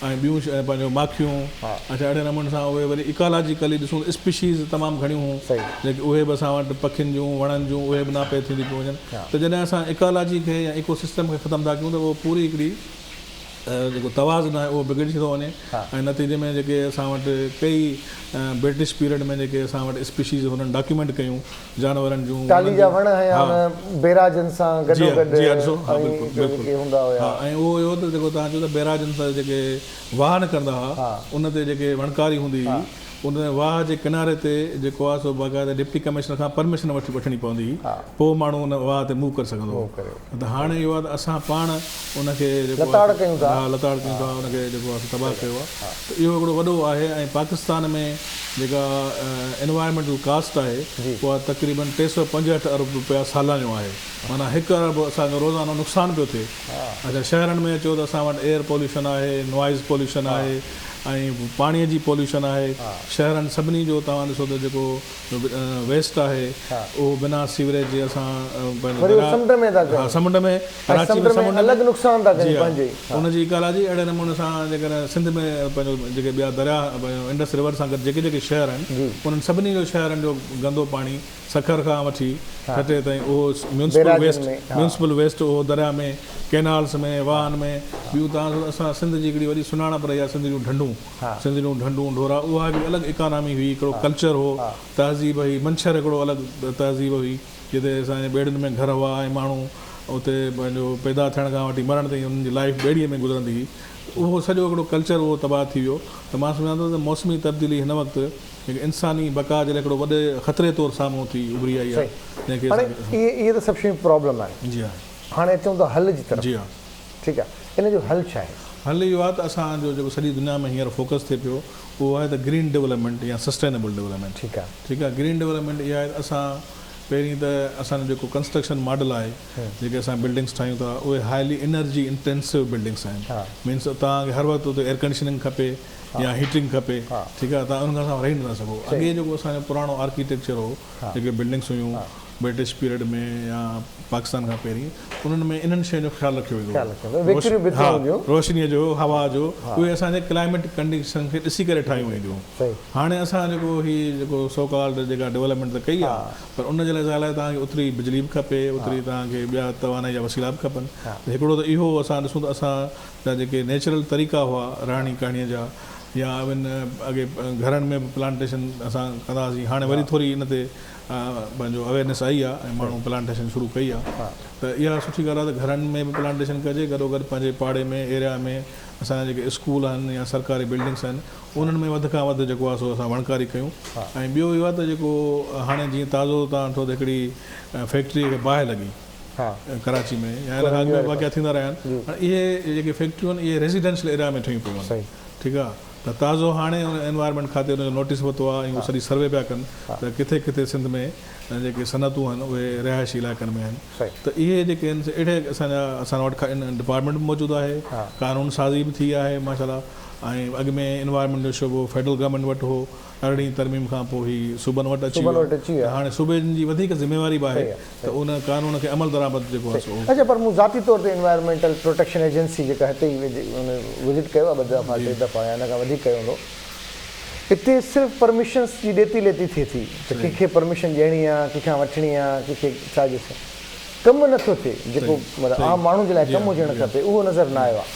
۽ ٻيون شيون پنهنجو ماکيون اڇا اهڙي نموني سان اهي وري ايڪالاجيڪلي ڏسون ته اسپيشيز تمام گهڻيون هيون جيڪي اهي به اسان وٽ پکين جون وڻن جون اهي به ناپيد ٿينديون پيون وڃن ته جڏهن اسان ايڪالاجي کي يا ايڪو سسٽم کي ختم ٿا ڪيون ته اهو پوري هڪڙي جيڪو توازن آهي اهو بگڙجي ٿو وڃي ۽ نتيجي ۾ جيڪي اسان وٽ ڪئي برٽش پيريڊ ۾ جيڪي اسان وٽ اسپيشيز هنن ڊاڪيومينٽ ڪيون جانورن جون ٽالي جا وڻ هنيا هن بيراجن سان گڏو گڏ جي ها ڏسو ها بلڪل بلڪل هوندا هيا. ها ۽ اهو هيو ته جيڪو توهان چئو ته بيراجن سان جيڪي واهه نڪرندا ها ان تي جيڪي وڻڪاري هوندي هئي ان واهه جي ڪناري تي جيڪو آهي سو باقاعده ڊپٽي ڪمشنر کان پرميشن وٺي وٺڻي پوندي هئي پوء ماڻهو ان واهه تي موو ڪري سگهندو هو ته هاڻي اهو آهي ته اسان پاڻ ان کي جيڪو لتاڙ ڪيون ٿا ها لتاڙ ڪيون ٿا ان کي جيڪو آهي سو تباهه ڪيو آهي ته اهو هڪڙو وڏو آهي ۽ پاڪستان ۾ جيڪا انوائرمينٽل ڪاسٽ آهي اها تقريبن 365 ارب رپيا سالانيو آهي معنيٰ هڪ ارب اسان جو روزانو نقصان پيو ٿئي اڇا شهرن ۾ اچو ته اسان وٽ ايئر پوليوشن آهي نوائز پوليوشن آهي ۽ پاڻي جي پوليوشن آهي شهرن سڀني جو توهان ڏسو ته جيڪو ويسٽ آهي اهو بنا سيوريج جي اسان وري اهو سمنڊ ۾ ٿا ڪيون سمنڊ ۾ ۽ سمنڊ ۾ الڳ نقصان ٿا ڪيون پنهنجي ان جي ايڪالاجي اهڙي نموني سان جيڪڏهن سنڌ ۾ پنهنجو جيڪي ٻيا درياهه انڊس ريور سان گڏ جيڪي جيڪي شهر آهن انهن سڀني جو شهرن جو گندو پاڻي سکر کان وٺي ٺٽي تائين اهو ميونسپل ويسٽ ميونسپل ويسٽ اهو درياهه ۾ ڪينالس ۾ واهن ۾ ٻيون تان اسان سنڌ جي هڪڙي وڏي سڃاڻپ رهي آهي سنڌ جون ڍنڍون سنڌ جون ڍنڍون ڍورا اها هڪڙي الڳ اڪانامي هئي هڪڙو ڪلچر هو تهذيب هئي منڇر هڪڙو الڳ تهذيب هئي جتي اسان جي ٻيڙين ۾ گهر هئا ۽ ماڻهو اتي پنهنجو پيدا ٿيڻ کان وٺي مرڻ تائين انهن جي لائيف ٻيڙيء ۾ گذرندي هئي ته اهو سڄو هڪڙو ڪلچر اهو تباهه ٿي ويو ته مان سمجهان ٿو ته موسمي تبديلي هن وقت هڪ انساني بقا جي لاء هڪڙو وڏي خطري طور سامهون ٿي اڀري آئي آهي جنهن کي هاڻي اهي ته سڀ شيون پرابلم آهن جي ها هاڻي اچون ٿا حل جي طرف جي ها ٺيڪ آهي ان جو حل ڇا آهي؟ حل اهو آهي ته اسان جو جيڪو سڄي دنيا ۾ هينئر فوڪس ٿئي پيو اهو آهي ته گرين ڊولپمينٽ يا سسٽينيبل ڊولپمينٽ ٺيڪ آهي. ٺيڪ آهي گرين ڊولپمينٽ اها آهي ته اسان پهرين ته اسان جو جيڪو ڪنسٽرڪشن ماڊل آهي جيڪي اسان بلڊنگس ٺاهيون ٿا اهي هائلي انرجي انٽينسو بلڊنگس آهن مينس توهان کي هر وقت اتي ايئرڪنڊيشننگ کپي يا هيٽنگ کپي ٺيڪ آهي توهان ان کان سواء رهي نٿا سگهو اڳي جيڪو اسان جو پراڻو آرڪيٽيڪچر هو جيڪي بلڊنگس هيون برٽش پيريڊ ۾ يا پاڪستان کان پهرين انهن ۾ انهن شين جو خيال رکيو ويندو هو روشنيء جو هوا جو اهي اسان جي ڪلائميٽ ڪنڊيشن کي ڏسي ڪري ٺاهيون وينديون هيون هاڻي اسان جيڪو هي جيڪو سو ڪالڊ جيڪا ڊولپمينٽ ته ڪئي آهي پر ان جي لاء ظاهر آهي توهان کي اوتري بجلي به کپي اوتري توهان کي ٻيا توانائي جا وسيلا به کپن ته هڪڙو ته اهو اسان ڏسون ته اسان جا جيڪي نيچرل طريقا هئا رهڻي ڪهڻي جا يا ايون اڳي گهرن ۾ به پلانٽيشن اسان ڪندا هئاسين هاڻي وري ٿوري ان تي پنهنجو اويرنيس آئي آهي ۽ ماڻهو پلانٽيشن شروع ڪئي آهي ته اها سٺي ڳالهه آهي ته گهرن ۾ به پلانٽيشن ڪجي گڏو گڏ پنهنجي پاڙي ۾ ايريا ۾ اسان جا جيڪي اسڪول آهن يا سرڪاري بلڊنگس آهن انهن ۾ وڌ کان وڌ جيڪو آهي سو اسان وڻڪاري ڪيون ۽ ٻيو اهو آهي ته جيڪو هاڻي جيئن تازو توهان ڏٺو ته هڪڙي فيڪٽري کي باهه لڳي ڪراچي ۾ يا ان کان اڳ ۾ به واقعا ٿيندا رهيا آهن هاڻي اهي جيڪي فيڪٽريون آهن اهي ريزيڊنشل ايريا ۾ ٺهيون پيون آهن ٺيڪ آهي ته تازو هاڻي ان انوائرمينٽ کاتي ان جو نوٽيس ورتو آهي ۽ هو سڄي سروي پيا ڪن ته ڪٿي ڪٿي سنڌ ۾ جيڪي صنعتون آهن اهي رهائشي علائقن ۾ آهن ته اهي جيڪي آهن سي اهڙي اسان جا اسان وٽ ڊپارٽمينٽ به موجود آهي قانون سازي به ٿي آهي ماشاء الله ۽ اڳ ۾ انوائرمينٽ جو شعبو فيڊرل گورنمينٽ وٽ هو ارڙهين ترميم کان پوء هي صوبن وٽ اچي ويو ته هاڻي صوبن جي وڌيڪ ذميواري به آهي ته ان قانون کي عمل درآمد جيڪو آهي سو. اڇا پر مون ذاتي طور تي انوائرمينٽل پروٽيڪشن ايجنسي جيڪا هتي ئي وزٽ ڪيو آهي ٻه دفعا ٽي دفعا يا ان کان وڌيڪ ڪيو هوندو. اتي صرف پرميشنس جي ڏيتي ليتي ٿئي ٿي ته ڪنهن کي پرميشن ڏيڻي آ ڪنهن کان وٺڻي آ ڪنهن کي ڇا جي ڪم نه ٿو ٿئي جيڪو مطلب عام ماڻهو جي لاء ڪم هجڻ کپي اهو نظر نه آيو آ.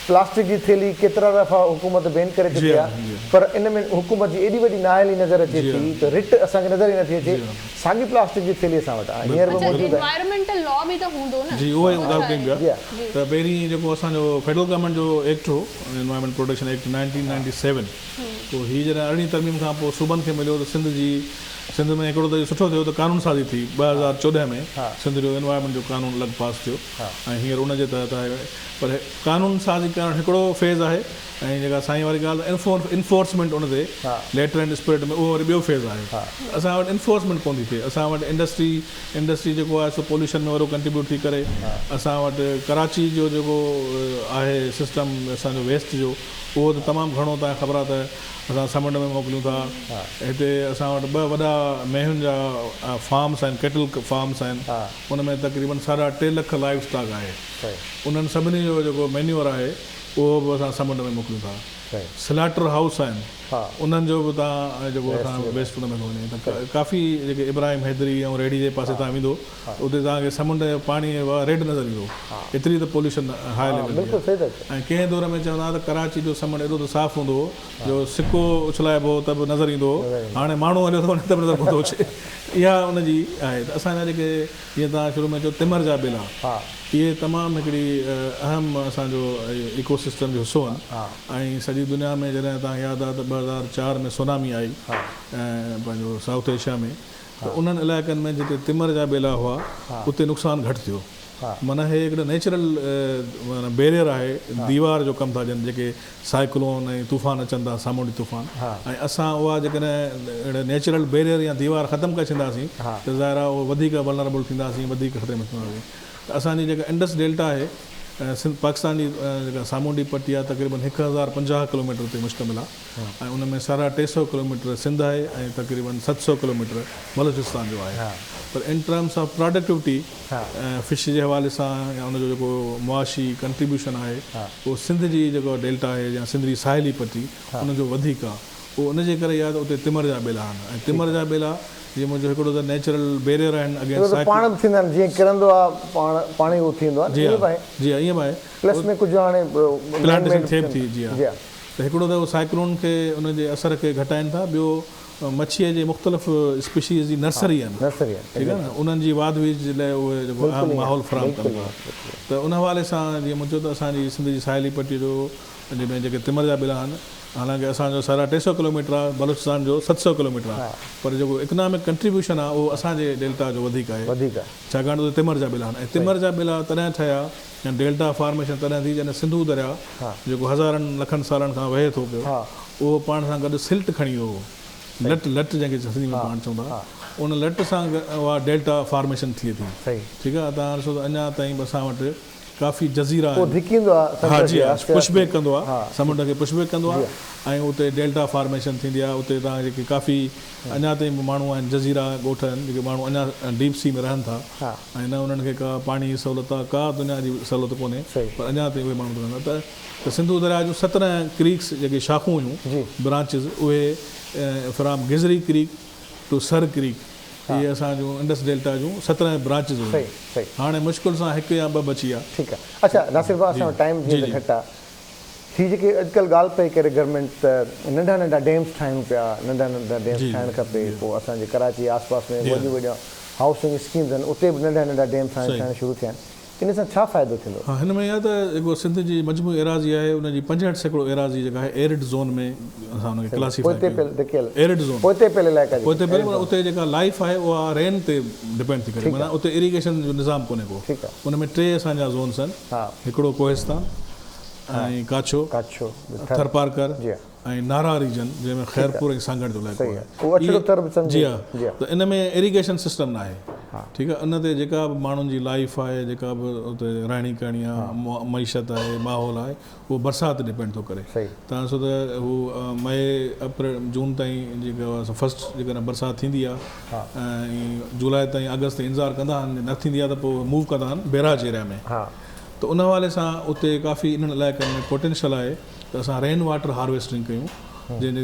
پلاسٽڪ جي ٿيلهي ڪيترا دفعا حڪومت بين ڪري چڪي آ پر ان ۾ حڪومت جي ايڏي وڏي نااهلي نظر اچي ٿي ته رٽ اسان کي نظر ئي نٿي اچي. ساڳي پلاسٽڪ جي ٿيلهي اسان وٽ هينئر به موجود آهي. اڇا انوائرمينٽل لا به ته هوندو نه. جي اها ئي ڳالهه ڪيون پيا ته پهرين جيڪو اسان جو فيڊرل گورنمينٽ جو ايڪٽ هو انوائرمينٽ پروٽيڪشن ايڪٽ 1997 پوء هي جڏهن ارڙهين ترميم کان پوء صوبن کي مليو ته سنڌ جي سنڌ ۾ هڪڙو ته اهو سٺو ٿيو ته قانون سازي ٿي 2014 ۾ سنڌ جو انوائرمينٽ جو قانون الڳ پاس ٿيو ۽ هينئر ان جي تحت آهي پر قانون سازي ڪرڻ هڪڙو فيز آهي ۽ جيڪا سائين واري ڳالهه ته انفورسمينٽ ان تي ليٽر اينڊ اسپرٽ ۾ اهو وري ٻيو فيز آهي اسان وٽ انفورسمينٽ ڪونه ٿي ٿئي اسان وٽ انڊسٽري انڊسٽري جيڪو آهي سو پوليوشن ۾ وڏو ڪنٽريبيوٽ ٿي ڪري اسان وٽ ڪراچي جو جيڪو آهي سسٽم اسان جو ويسٽ جو اهو ته تمام گهڻو تان کي خبر آهي ته اسان سمنڊ ۾ موڪليون ٿا هتي اسان وٽ ٻه وڏا مينهن جا فارمس آهن ڪيٽل فارمس آهن ان ۾ تقريبن ساڍا ٽي لک لائيو اسٽاڪ آهي انهن سڀني جو جيڪو مينيور آهي اهو به اسان سمنڊ ۾ موڪليون ٿا. سلاٽر هائوس آهن انهن جو به تان جيڪو اسان ويسٽ ان ۾ ٿو وڃي ته ڪافي جيڪي ابراهيم حيدري ۽ ريڙهي جي پاسي تان ويندو ته اتي توهان کي سمنڊ جو پاڻي ريڊ نظر ايندو ايتري ته پوليوشن هاء ليول جي آهي ۽ ڪنهن دور ۾ چوندا هئا ته ڪراچي جو سمنڊ ايڏو ته صاف هوندو هو جو سڪو اڇلائبو هو ته به نظر ايندو هو هاڻي ماڻهو هليو ٿو وڃي ته به نظر ڪونه ٿو اچي اها ان جي آهي ته اسان جا جيڪي جيئن توهان شروع ۾ چيو تمر جا ٻيلا اهي تمام هڪڙي اهم اسان جو ايڪو سسٽم جو حصو آهن ۽ سڄي دنيا ۾ جڏهن توهان کي ياد آهي ته 2004 ۾ سونامي آئي پنهنجو سائوٿ ايشيا ۾ ته انهن علائقن ۾ جتي تمر جا ٻيلا هئا اتي نقصان گهٽ ٿيو معنيٰ هي هڪڙو نيچرل معنيٰ بيريئر آهي ديوار جو ڪم ٿا ڏين جيڪي سائيڪلون ۽ طوفان اچن ٿا سامونڊي طوفان ۽ اسان اها جيڪڏهن اهڙي نيچرل بيريئر يا ديوار ختم ڪري ڇڏينداسين ته ظاهر آهي اهو وڌيڪ ولنربل ٿينداسين وڌيڪ خطري ۾ ٿينداسين ته اسان جي جيڪا انڊس ڊيلٽا آهي سنڌ پاڪستان جي جيڪا سامونڊي پٽي آهي تقريبن 1050 ڪلوميٽر تي مشتمل آهي ۽ ان ۾ ساڍا ٽي سئو ڪلوميٽر سنڌ آهي ۽ تقريبن 700 ڪلوميٽر بلوچستان جو آهي پر in terms of productivity fish جي حوالي سان يا ان جو جيڪو معاشي ڪنٽريبيوشن آهي اهو سنڌ جي جيڪو ڊيلٽا آهي يا سنڌ جي ساحلي پٽي ان جو وڌيڪ آهي اهو ان جي ڪري ئي آهي ته اتي تمر جا ٻيلا آهن ۽ تمر جا ٻيلا جيئن منهنجو هڪڙو ته نيچرل بيريئر آهن اگينسٽ سائيڪل پاڻ به ٿيندا آهن جيئن ڪرندو آهي پاڻ پاڻ ئي اهو ٿي ويندو آهي جي ها جي ها ائين به آهي پلس ۾ ڪجهه هاڻي پلانٽيشن ٿئي به ٿي جي ها ته هڪڙو ته اهو سائيڪلون کي ان جي اثر کي گهٽائين ٿا ٻيو مڇيء جي مختلف اسپيشيز جي نرسري آهن ٺيڪ آهي نه انهن جي واڌ ويجهه جي لاء اهي جيڪو اهم ماحول فراهم ڪن ٿا ته ان حوالي سان جيئن مون چيو ته اسان جي سنڌ جي ساحلي پٽي جو جنهن ۾ جيڪي تمر جا ٻيلا آهن حالانڪه اسان جو ساڍا ٽي سئو ڪلوميٽر آهي بلوچستان جو 700 ڪلوميٽر آهي پر جيڪو اڪنامڪ ڪنٽريبيوشن آهي اهو اسان جي ڊيلٽا جو وڌيڪ آهي ڇاڪاڻ ته اتي تمر جا ٻيلا آهن ۽ تمر جا ٻيلا تڏهن ٺهيا يا ڊيلٽا فارميشن تڏهن ٿي جڏهن سنڌو درياء جيڪو هزارن لکن سالن کان وهي ٿو پيو اهو پاڻ سان گڏ سلٽ کڻي ويو هو لٽ لٽ جنهن کي سنڌي ۾ پاڻ چئون ٿا ان لٽ سان اها ڊيلٽا فارميشن ٿئي ٿي ٺيڪ آهي توهان ڏسو ته اڃا تائين به اسان وٽ ڪافي جزيرا آهن ها جي ها پش بيڪ ڪندو آهي سمنڊ کي پش بيڪ ڪندو آهي ۽ اتي ڊيلٽا فارميشن ٿيندي آهي اتي توهان جيڪي ڪافي اڃا تائين به ماڻهو آهن جزيرا ڳوٺ آهن جيڪي ماڻهو اڃا ڊيپ سي ۾ رهن ٿا ۽ نه انهن کي ڪا پاڻي جي سهولت آ ڪا دنيا جي سهولت ڪونهي پر اڃا تائين اهي ماڻهو رهن ٿا ته سنڌو درياء جون 17 ڪريڪس جيڪي شاخون هيون برانچز اهي from Gizri creek to Sir creek اهي اسان جون انڊس ڊيلٽا جون 17 برانچز هيون هاڻي مشڪل سان هڪ يا ٻه بچي آ. ٺيڪ آ اڇا ناصر ڀاء اسان وٽ ٽائيم جيئن ته گهٽ آ هي جيڪي اڄڪلهه ڳالهه پئي ڪري گورنمينٽ ته ننڍا ننڍا ڊيمز ٺاهيون پيا ننڍا ننڍا ڊيمز ٺاهڻ کپي پوء اسان جي ڪراچي جي آس پاس ۾ وڏيون وڏيون هائوسنگ اسڪيمز آهن اتي به ننڍا ننڍا ڊيمز هاڻي ٺهڻ شروع ٿيا آهن ان سان ڇا فائدو ٿيندو؟ ها هن ۾ اها ته جيڪو سنڌ جي مجموعي ايراضي آهي ان جي 65% ايراضي جيڪا آهي ايرڊ زون ۾ اسان ان کي ڪلاسيفائي ڪيو ايرڊ زون پوئتي پيل علائقا جيڪي پوئتي پيل معنيٰ اتي جيڪا لائيف آهي اها رين تي ڊپينڊ ٿي ڪري معنيٰ اتي اريگيشن جو نظام ڪونهي ڪو ان ۾ ٽي اسان جا زونس آهن هڪڙو ڪوهستان ۽ ڪاڇو، ٿرپارڪر ۽ نارا ريجن جنهن ۾ خيرپور ۽ سانگهڙ جو علائقو آهي جي ها ته ان ۾ اريگيشن سسٽم ناهي ٺيڪ آهي ان تي جيڪا به ماڻهن جي لائيف آهي جيڪا به اتي رهڻي ڪهڻي آهي معيشت آهي ماحول آهي اهو برسات تي ڊپينڊ ٿو ڪري تان ڏسو ته هو مئي اپريل جون تائين جيڪا فرسٽ جيڪڏهن برسات ٿيندي آهي ۽ جولاء تائين آگسٽ تائين انتظار ڪندا آهن نه ٿيندي آهي ته پوء موو ڪندا آهن بيراج ايريا ۾ ته ان حوالي سان اتي ڪافي انهن علائقن ۾ پوٽينشل آهي ته اسان رين واٽر هارويسٽنگ ڪيون. جنهن جي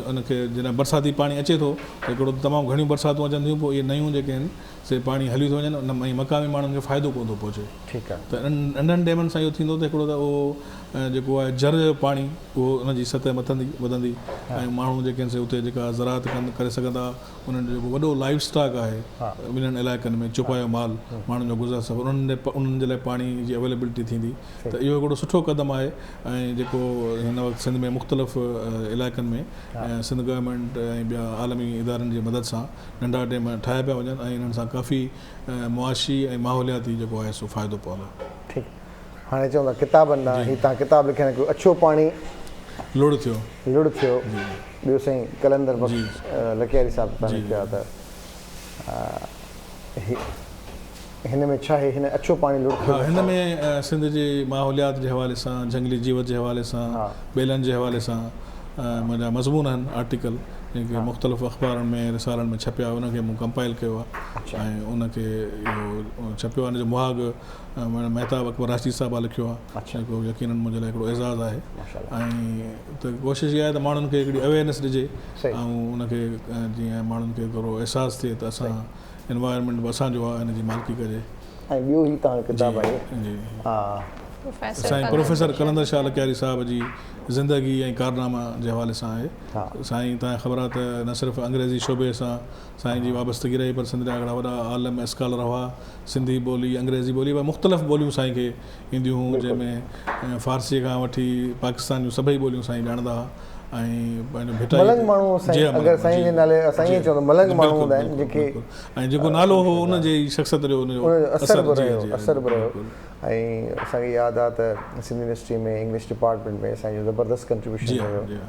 ان کي جڏهن برساتي پاڻي اچي ٿو ته هڪڙو ته تمام گهڻيون برساتون اچن ٿيون پوء اهي نيون جيڪي آهن سي پاڻي هليون ٿيون وڃن ان ۽ مقامي ماڻهن کي فائدو ڪونه ٿو پهچي ٺيڪ آهي. ته انهن ننڍن ڊيمن سان اهو ٿيندو ته هڪڙو ته اهو جيڪو آهي جر جو پاڻي اهو ان جي سطح مٿندي وڌندي ۽ ماڻهو جيڪي آهن سي اتي جيڪا زراعت ڪن ڪري سگهندا انهن جو جيڪو وڏو لائيو اسٽاڪ آهي انهن علائقن ۾ چوپايو مال ماڻهن جو گذر سفر انهن جي انهن جي لاء پاڻي جي اويليبلٽي ٿيندي ته اهو هڪڙو سٺو قدم آهي ۽ جيڪو هن وقت سنڌ ۾ مختلف علائقن ۾ سنڌ گورنمينٽ ۽ ٻيا عالمي ادارن جي مدد سان ننڍا ڊيم ٺاهيا پيا وڃن ۽ انهن سان ڪافي معاشي ۽ ماحولياتي جيڪو آهي سو فائدو پوندو. ٺيڪ هاڻي چون ٿا ڪتابن ڏانهن هي تان ڪتاب لکيا آهن هڪڙو اڇو پاڻي لڙ ٿيو لڙ ٿيو ٻيو سائين قلندر بخش لڪياري صاحب تان لکيو آهي ته هي هن ۾ ڇا آهي هن اڇو پاڻي لڙ ٿيو ها هن ۾ سنڌ جي ماحوليات جي حوالي سان جهنگلي جيوت جي حوالي سان ٻيلن جي حوالي سان منهنجا مضمون آهن آرٽيڪل جيڪي مختلف اخبارن ۾ رسالن ۾ ڇپيا ان کي مون ڪمپائل ڪيو آهي ۽ ان کي اهو ڇپيو آهي ان جو مهاڳ مهتاب اڪبر راشدي صاحب لکيو آهي جيڪو يقينن منهنجي لاء هڪڙو اعزاز آهي ۽ ته ڪوشش اها آهي ته ماڻهن کي هڪڙي اويئرنيس ڏجي ۽ ان کي جيئن ماڻهن کي ٿورو احساس ٿئي ته اسان انوائرمينٽ به اسان جو آهي ان جي مالڪي ڪجي. ۽ ٻيو هي توهان جو ڪتاب آهي سائين پروفيسر قلندر شاهه لڪياري صاحب جي زندگي ۽ ڪارناما جي حوالي سان آهي. سائين توهان کي خبر آهي ته نه صرف انگريزي شعبي سان سائين جي وابستگي رهي پر سنڌ جا هڪڙا وڏا عالم اسڪالر هئا. سنڌي ٻولي، انگريزي ٻولي ۽ مختلف ٻوليون سائين کي اينديون هيون جنهن ۾ فارسيء کان وٺي پاڪستان جون سڀئي ٻوليون سائين ڄاڻندا هئا ۽ پنهنجو ڀٽائي ملنگ ماڻهو جي سائين ها اگر ملنگ سائين جي جي نالي اسان جي ائين چوندو ملنگ ماڻهو بلڪل هوندا آهن بلڪل جيڪي بلڪل ۽ جيڪو نالو هو ان جي ئي شخصيت جو ان جو ان جو اثر اثر به جي رهيو جي اثر به رهيو بلڪل ۽ اسان کي ياد آ ته سنڌ يونيورسٽي ۾ انگلش ڊپارٽمينٽ ۾ سائين جو زبردست ڪنٽريبيوشن جي ها رهيو جي ها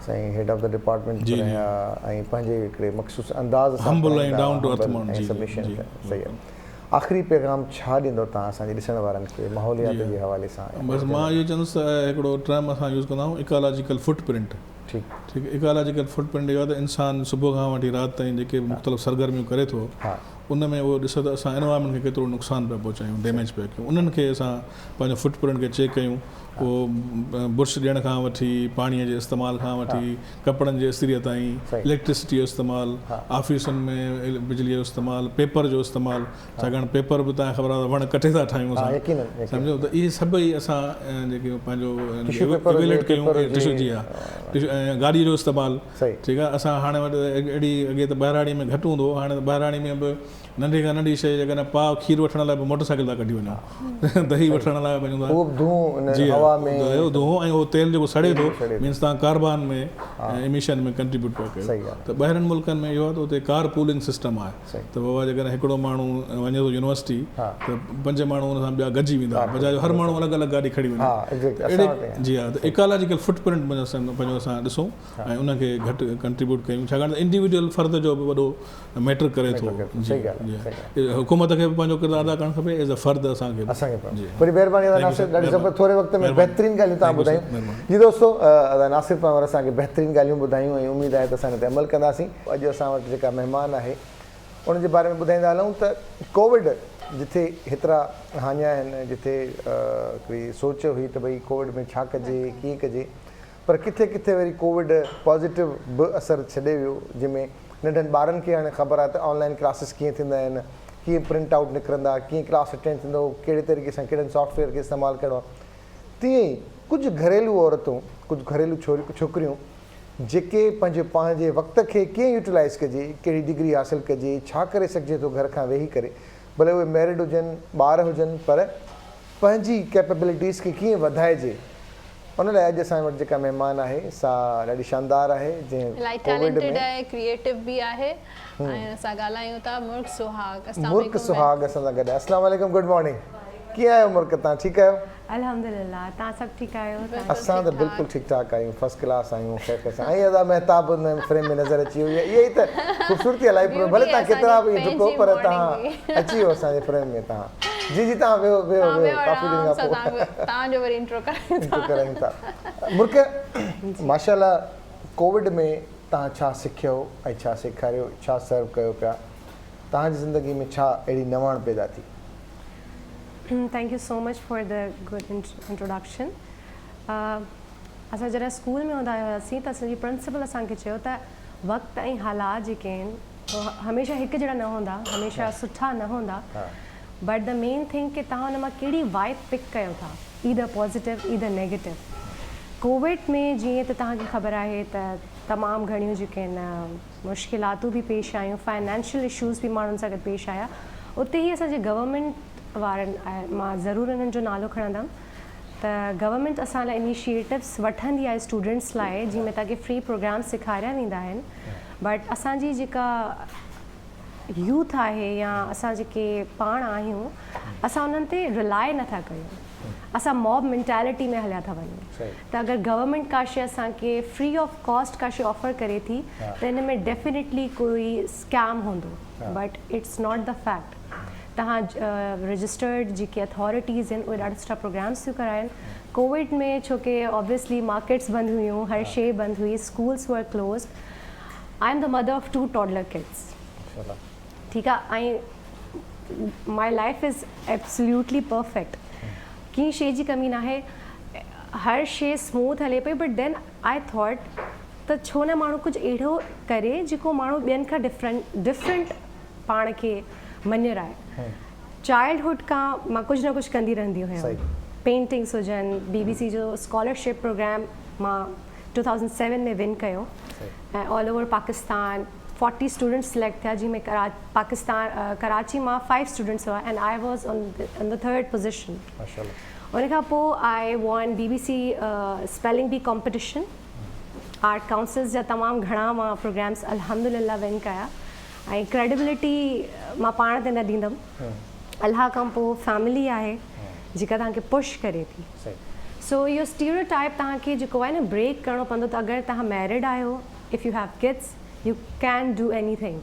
سائين هيڊ آف the department جي به جي رهيا ۽ پنهنجي هڪڙي مخصوص انداز سان همبل ۽ پڙهائيندا ڊائون ٽو ارٿ همبل ماڻهو ۽ جي جي سبمشن جي صحيح بلڪل آخري پيغام ڇا ڏيندو توهان اسان جي ڏسڻ وارن کي ماحوليات جي جي حوالي سان يا بس مان اهو چوندس ته هڪڙو ٽرم اسان يوز ڪندا آهيون ايڪالاجيڪل فوٽ پرنٽ ٺيڪ. ٺيڪ ايڪالاجيڪل فوٽ پرنٽ اهو آهي ته انسان صبح کان وٺي رات تائين جيڪي به مختلف سرگرميون ڪري ٿو ان ۾ اهو ڏسو ته اسان انوائرمينٽ کي ڪيترو نقصان پيا پهچايون ڊيميج پيا ڪيون انهن کي اسان پنهنجو فوٽ پرنٽ کي چيڪ ڪيون اهو برش ڏيڻ کان وٺي پاڻي جي استعمال کان وٺي ڪپڙن جي استريء تائين، اليڪٽرسٽيء جو استعمال، آفيسن ۾ بجليء جو استعمال، پيپر جو استعمال، ڇاڪاڻ پيپر به توهان کي خبر آهي ته وڻ ڪٽي ٿا ٺاهيون اسان، سمجهو ته اهي سڀئي اسان جيڪي پنهنجو ايويليٽ ڪيون ٽشو جي ها ۽ گاڏيء جو استعمال ٺيڪ آهي اسان هاڻي وٽ اهڙي اڳي ته ٻهراڙيء ۾ گهٽ هوندو هو هاڻي ته ٻهراڙي ۾ به ننڍي کان ننڍي شيء جيڪڏهن پاء کير وٺڻ لاء به موٽر سائيڪل تان ڪڍي وڃون دهي وٺڻ لاء وڃون ٿا اهو به دونهون ان هوا ۾ اهو دونهون ۽ اهو تيل جيڪو سڙي ٿو مينس توهان ڪاربان ۾ ايميشن ۾ ڪنٽريبيوٽ پيا ڪيو ته ٻاهرين ملڪن ۾ اهو آهي ته اتي ڪار پولنگ سسٽم آهي ته بابا جيڪڏهن هڪڙو ماڻهو وڃي ٿو يونيورسٽي ته پنج ماڻهو ان سان ٻيا گڏجي ويندا بجاء جو هر ماڻهو الڳ الڳ گاڏي کڻي وڃي اهڙي جي ها ته ايڪالاجيڪل فٽ پرنٽ پنهنجو اسان ڏسون ۽ ان کي گهٽ ڪنٽريبيوٽ ڪيون ڇاڪاڻ ته انڊيويجوئل فرد جو به وڏو ميٽر ڪري ٿو جي جي حڪومت کي به پنهنجو ڪردار ادا ڪرڻ کپي ايز ا فرد اسان کي اسان کي به وڏي مهرباني ادا ناصر ڏاڍي زبردست ٿوري وقت ۾ بهترين ڳالهيون توهان ٻڌايون جي دوستو ادا ناصر پنهور اسان کي بهترين ڳالهيون ٻڌايون ۽ اميد آهي ته اسان ان تي عمل ڪنداسين اڄ اسان وٽ جيڪا مهمان آهي ان جي باري ۾ ٻڌائيندا هلون ته ڪووڊ جٿي هيترا هاڃا آهن جٿي هڪڙي سوچ هئي ته ڀئي ڪووڊ ۾ ڇا ڪجي ڪيئن ڪجي پر ڪٿي ڪٿي وري ڪووڊ پازيٽو به اثر ڇڏي ويو جنهن ۾ ننڍن ٻارن کي هاڻي خبر آهي ته آن لائين ڪلاسز ڪيئن ٿيندا آهن ڪيئن پرنٽ آئوٽ نڪرندا ڪيئن ڪلاس اٽينڊ ٿيندو ڪهڙي طريقي سان ڪهڙن سافٽ ويئر کي استعمال ڪرڻو آهي تيئن ئي ڪجهه گهريلو عورتون ڪجهه گهريلو ڇوڪريون جيڪي پنهنجي پنهنجي وقت کي ڪيئن يوٽيلائز ڪجي ڪهڙي ڊگري حاصل ڪجي ڇا ڪري سگهجي ٿو گهر کان ويهي ڪري ڀلي اهي ميرڊ هجن ٻار هجن پر پنهنجي ڪيپبلٽيز کي ڪيئن وڌائجي ان لاء اڄ اسان وٽ جيڪا مهمان آهي سا ڏاڍي شاندار آهي جنهن الاهي ڪووڊ ٽيلنٽيڊ ۾ آهي ڪريئيٽو به آهي ۽ ان سان ڳالهايون ٿا مرڪ سهاڳ اسلام مرڪ عليڪم سهاڳ اسان سان گڏ آهي اسلام عليڪم گڊ مارننگ ڪيئن آهيو مرڪ تان ٺيڪ آهيو؟ الحمدلله تان سڀ ٺيڪ آهيو بلڪل اسان ٺيڪ ته بلڪل ٺاڪ. ٺيڪ ٺاڪ آهيون فرسٽ ڪلاس آهيون خير خير سان ۽ ادا مهتاب ان فريم ۾ نظر اچي ويو اها ئي ته خوبصورتي آهي لائيو پروگرام ڀلي بيوٽي تان اسان ڪيترا جي به ائين ڊڪو پنهنجي پر مارننگ تان هئي. اچي ويو اسان جي فريم ۾ تان جي جي تان ويهو ويهو تان ويهو ويهو ڪافي ڏينهن آرام کان سان پوء تان تان جو وري انٽرو ڪرايون انٽرو ٿا. ڪرايون ٿا مرڪ ماشاءالله ڪووڊ ۾ تان ڇا سکيو ۽ ڇا سيکاريو ڇا سرو ڪيو پيا تان جي زندگي ۾ ڇا اهڙي نواڻ پيدا ٿي. Thank you so much for the good introduction. اسان جڏهن اسڪول ۾ هوندا هياسين ته اسان جي پرنسپل اسان کي چيو ته وقت ۽ حالات جيڪي آهن اهي هميشه هڪ جهڙا نه هوندا، هميشه سٺا نه هوندا بٽ the main thing ڪي توهان ان مان ڪهڙي وائب پڪ ڪيو ٿا either positive either negative. Covid ۾ جيئن ته توهان کي خبر آهي ته تمام گهڻيون جيڪي آهن مشڪلاتون به پيش آيون فائنانشل اشوز به ماڻهن سان گڏ پيش آيا اتي ئي اسان جي گورنمينٽ وارن مان ضرور انهن جو نالو کڻندم ته گورنمينٽ اسان لاء انيشيٽوز وٺندي آهي اسٽوڊنٽس لاء جنهن ۾ توهان کي فري پروگرامز سيکاريا ويندا آهن بٽ اسان جي جيڪا يوٿ آهي يا اسان جيڪي پاڻ آهيون اسان انهن تي رلاء نٿا ڪيون اسان موب مينٽالٽي ۾ هليا ٿا وڃون ته اگر گورنمينٽ ڪا شي اسان کي فري آف ڪاسٽ ڪا شي آفر ڪري ٿي ته ان ۾ ڊيفينيٽلي ڪوئي اسڪيم هوندو but it's not the fact توهان رجسٽرڊ جيڪي اٿارٽيز آهن اهي ڏاڍا سٺا پروگرامس ٿيون ڪرائن ڪووڊ ۾ ڇو ڪي آبويسلي مارڪيٽس بند هيون هر شي بند هئي schools were closed I am the mother of two toddler kids ٺيڪ آ ۽ my life is absolutely perfect ڪنهن شي جي ڪمي ناهي هر شي اسموٿ هلي پئي بٽ then I thought ته ڇو نه ماڻهو ڪجهه اهڙو ڪري جيڪو ماڻهو ٻين کان ڊفرنٽ ڊفرنٽ پاڻ کي مڃرائي. چائلڊ هوڊ کان مان ڪجهه نه ڪجهه ڪندي رهندي هيم. پينٽنگس هجن، بي بي سي جو اسڪالرشپ پروگرام مان ٽو ٿائوزنڊ سيون ۾ ون ڪيو ۽ all over Pakistan forty students select ٿيا جنهن ۾ پاڪستان ڪراچي مان فائيو اسٽوڊنٽس هئا and I was on the third position. ان کان پوء I won B B C spelling bee competition. Art councils جا تمام گهڻا مان پروگرامس الحمدلله ون ڪيا ۽ ڪريڊبلٽي مان پاڻ تي نه ڏيندم الله کان پوء فيملي آهي جيڪا توهان کي پش ڪري ٿي سو اهو اسٽيريو ٽائپ توهان کي جيڪو آهي نه بريڪ ڪرڻو پوندو ته اگر توهان ميرڊ آهيو if you have kids you can do anything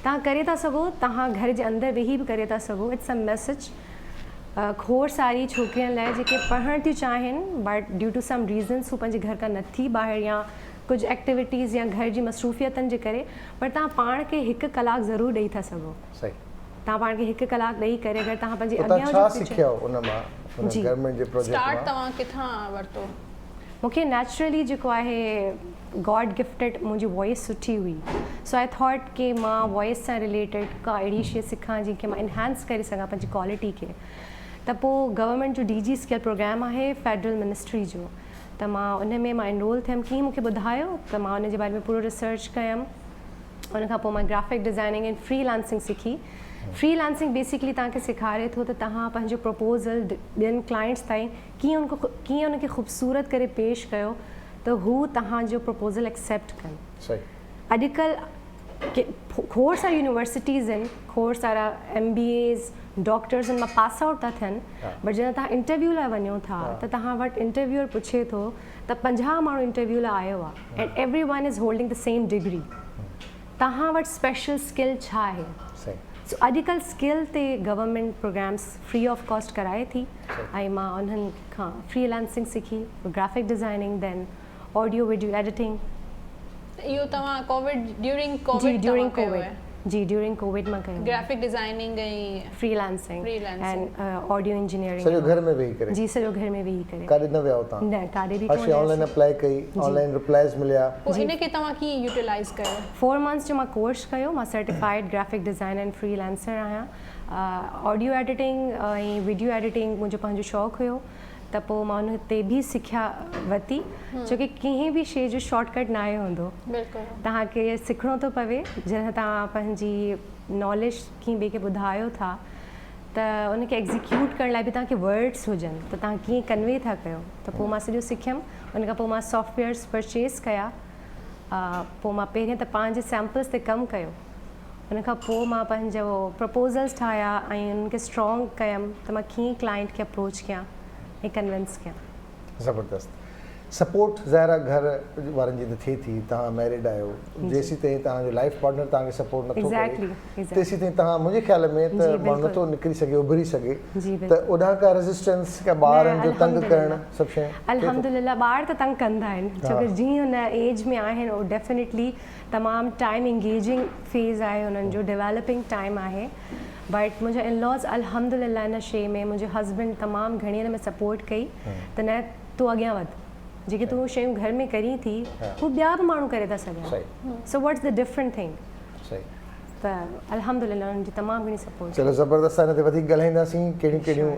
توهان ڪري ٿا سگهو توهان گهر جي اندر ويهي به ڪري ٿا سگهو it's a message کوڙ ساري ڇوڪرين لاء جيڪي پڙهڻ ٿيون چاهين but due to some reasons هو پنهنجي گهر کان نٿي ٻاهر يا ڪجهه ايڪٽيوٽيز يا گهر جي مصروفيتن جي ڪري پر توهان پاڻ کي هڪ ڪلاڪ ضرور ڏئي ٿا سگهو صحيح توهان پاڻ کي هڪ ڪلاڪ ڏئي ڪري اگر توهان پنهنجي پوء توهان اڳيان ڇا جو فيوچر سکيا ان مان ان جي گورنمينٽ جي پروجيڪٽ اسٽارٽ مان توهان ڪٿان ورتو؟ مون کي نيچرلي جيڪو آهي گاڊ گفٽيڊ منهنجي وائس سٺي هئي سو I thought ڪي مان وائس سان رليٽيڊ ڪا اهڙي شي سکان جنهن کي مان انهانس ڪري سگهان پنهنجي ڪوالٽي کي ته پوء گورنمينٽ جو ڊي جي اسڪيل پروگرام آهي فيڊرل منسٽري جو ته مان ان ۾ مان انرول ٿيم ڪنهن مون کي ٻڌايو ته مان ان جي باري ۾ پورو ريسرچ ڪيم ان کان پوء مان گرافڪ ڊزائننگ ۽ فري لانسنگ سکي فري لانسنگ بيسڪلي توهان کي سيکاري ٿو ته توهان پنهنجو پروپوزل ٻين ڪلائنٽس تائين ڪيئن ان کي ڪيئن ان کي خوبصورت ڪري پيش ڪيو ته هو توهان جو پروپوزل ايڪسيپٽ ڪن. اڄڪلهه کوڙ ساريون يونيورسٽيز آهن کوڙ سارا ايم بي ايز ڊاڪٽرز ان مان پاس آئوٽ ٿا ٿين بٽ جڏهن توهان انٽرويو لاء وڃو ٿا ته توهان وٽ انٽرويوئر پڇي ٿو ته 50 ماڻهو انٽرويو لاء آيو آهي and every one is holding the same degree توهان وٽ اسپيشل اسڪل ڇا آهي سو اڄڪلهه اسڪل تي government programmes free of cost ڪرائي ٿي ۽ مان انهن کان فري لانسنگ سکي graphic designing then audio video editing. ته اهو توهان ڪووڊ ڊيورنگ ڪووڊ جي ڊيورنگ ڪووڊ جي ڊيورنگ ڪووڊ مان ڪيو graphic designing ۽ freelancing ۽ audio engineering سڄو گهر ۾ ويهي ڪري جي سڄو گهر ۾ ويهي ڪري ڪاڏي نه ويا اتان نه ڪاڏي به هر شي آن لائن اپلائي ڪئي آن لائن رپلائز مليا. پوء ان کي توهان ڪيئن يوٽيلائز ڪيو؟ 4 منٿس جو مان ڪورس ڪيو مان certified graphic designer ۽ freelancer آهيان آڊيو ايڊيٽنگ ۽ وڊيو ايڊيٽنگ منهنجو پنهنجو شوق هيو ته پوء مان ان تي به سکيا ورتي ڇو ڪي ڪنهن به شي جو شارٽ ڪٽ ناهي هوندو توهان کي سکڻو ٿو پوي جڏهن توهان پنهنجي ناليج ڪنهن ٻئي کي ٻڌايو ٿا ته ان کي ايگزيڪيوٽ ڪرڻ لاء به توهان کي ورڊس هجن ته توهان ڪيئن ڪنوي ٿا ڪيو ته پوء مان سڄو سکيم ان کان پوء مان سافٽ ويئرس پرچيز ڪيا پوء مان پهرين ته پنهنجي سيمپلس تي ڪم ڪيو ان کان پوء مان پنهنجو پرپوزلس ٺاهيا ۽ انهن کي اسٽرانگ ڪيم ته مان ڪيئن ڪلائنٽ کي اپروچ ڪيان ۽ ڪنوينس ڪيان. زبردست سپورٽ ظاهر آ گهر وارن جي ته ٿئي ٿي توهان ميرڊ آهيو جيسين تائين توهان جو لائف پارٽنر توهان کي سپورٽ نٿو ڪري تيسين تائين توهان منهنجي خيال ۾ ته ماڻهو نٿو نڪري سگهي اڀري سگهي ته اوڏانهن ڪا ريزسٽنس ڪا ٻارن جو تنگ ڪرڻ سڀ شيون الحمدلله ٻار ته تنگ ڪندا آهن ڇو ڪه جيئن هن ايج ۾ آهن اهو ڊيفينيٽلي تمام ٽائيم انگيجنگ فيز آهي انهن جو ڊيولپنگ ٽائيم آهي بٽ منهنجا ان لاز الحمد لله ان شي ۾ منهنجي هسبنڊ تمام گهڻي ان ۾ سپورٽ ڪئي ته نه تون اڳيان وڌ جيڪي تون شيون گهر ۾ ڪرين ٿي هو ٻيا به ماڻهو ڪري ٿا سگهن so what's the different thing ته الحمدلله انهن جي تمام گهڻي سپورٽ. چلو زبردست آهي ان تي وڌيڪ ڳالهائينداسين ڪهڙيون ڪهڙيون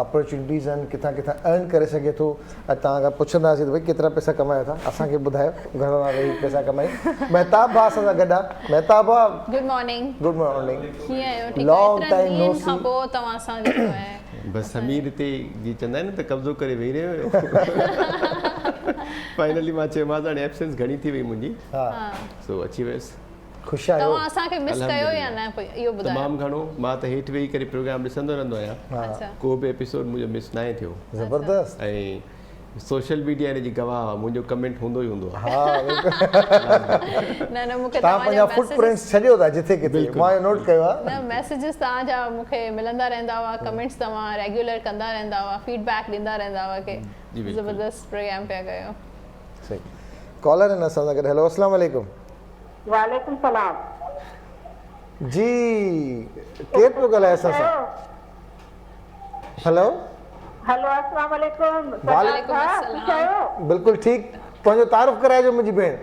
اپرچونٽيز آهن ڪٿان ڪٿان ارن ڪري سگهي ٿو ۽ توهان کان پڇنداسين ته ڀئي ڪيترا پئسا ڪمايو ٿا اسان کي ٻڌايو گهڻا ويهي پئسا ڪمائي مهتاب ڀاء اسان سان گڏ آهي مهتاب ڀاء گڊ مارننگ گڊ مارننگ ڪيئن آهيو ٺيڪ آهيو ايترن ڏينهن کان پوء توهان سان جيڪو آهي بس سمير هتي جي چوندا آهن نه ته قبضو ڪري ويهي رهيو هيو فائنلي مان چيومانس هاڻي ايبسنس گهڻي ٿي وئي منهنجي سو اچي ويس. خوش آهيو؟ توهان اسان کي مس ڪيو يا نه پوء اهو ٻڌايو. تمام گهڻو مان ته هيٺ ويهي ڪري پروگرام ڏسندو رهندو آهيان ڪو به ايپيسوڊ منهنجو مس ناهي ٿيو. زبردست. ۽ سوشل ميڊيا ان جي گواهه آهي منهنجو ڪمينٽ هوندو ئي هوندو آهي. ها بلڪل. نه نه مون کي توهان توهان جا پنهنجا فوٽ پرنٽس ڇڏيو ٿا جٿي ڪٿي مان اهو نوٽ ڪيو آهي. نه ميسيجز توهان جا مون کي ملندا رهندا هئا ڪمينٽس توهان ريگيولر ڪندا رهندا هئا فيڊ بيڪ ڏيندا رهندا هئا ڪي زبردست پروگرام پيا ڪيو. صحيح ڪالر آهن اسان سان گڏ هيلو اسلام عليڪم. وعليڪم سلام. جي ڪير پيو ڳالهائي اسان سان. هلو. هلو اسلام عليڪم وعليڪم السلام. بلڪل ٺيڪ پنهنجو تعارف ڪرائجو منهنجي ڀيڻ.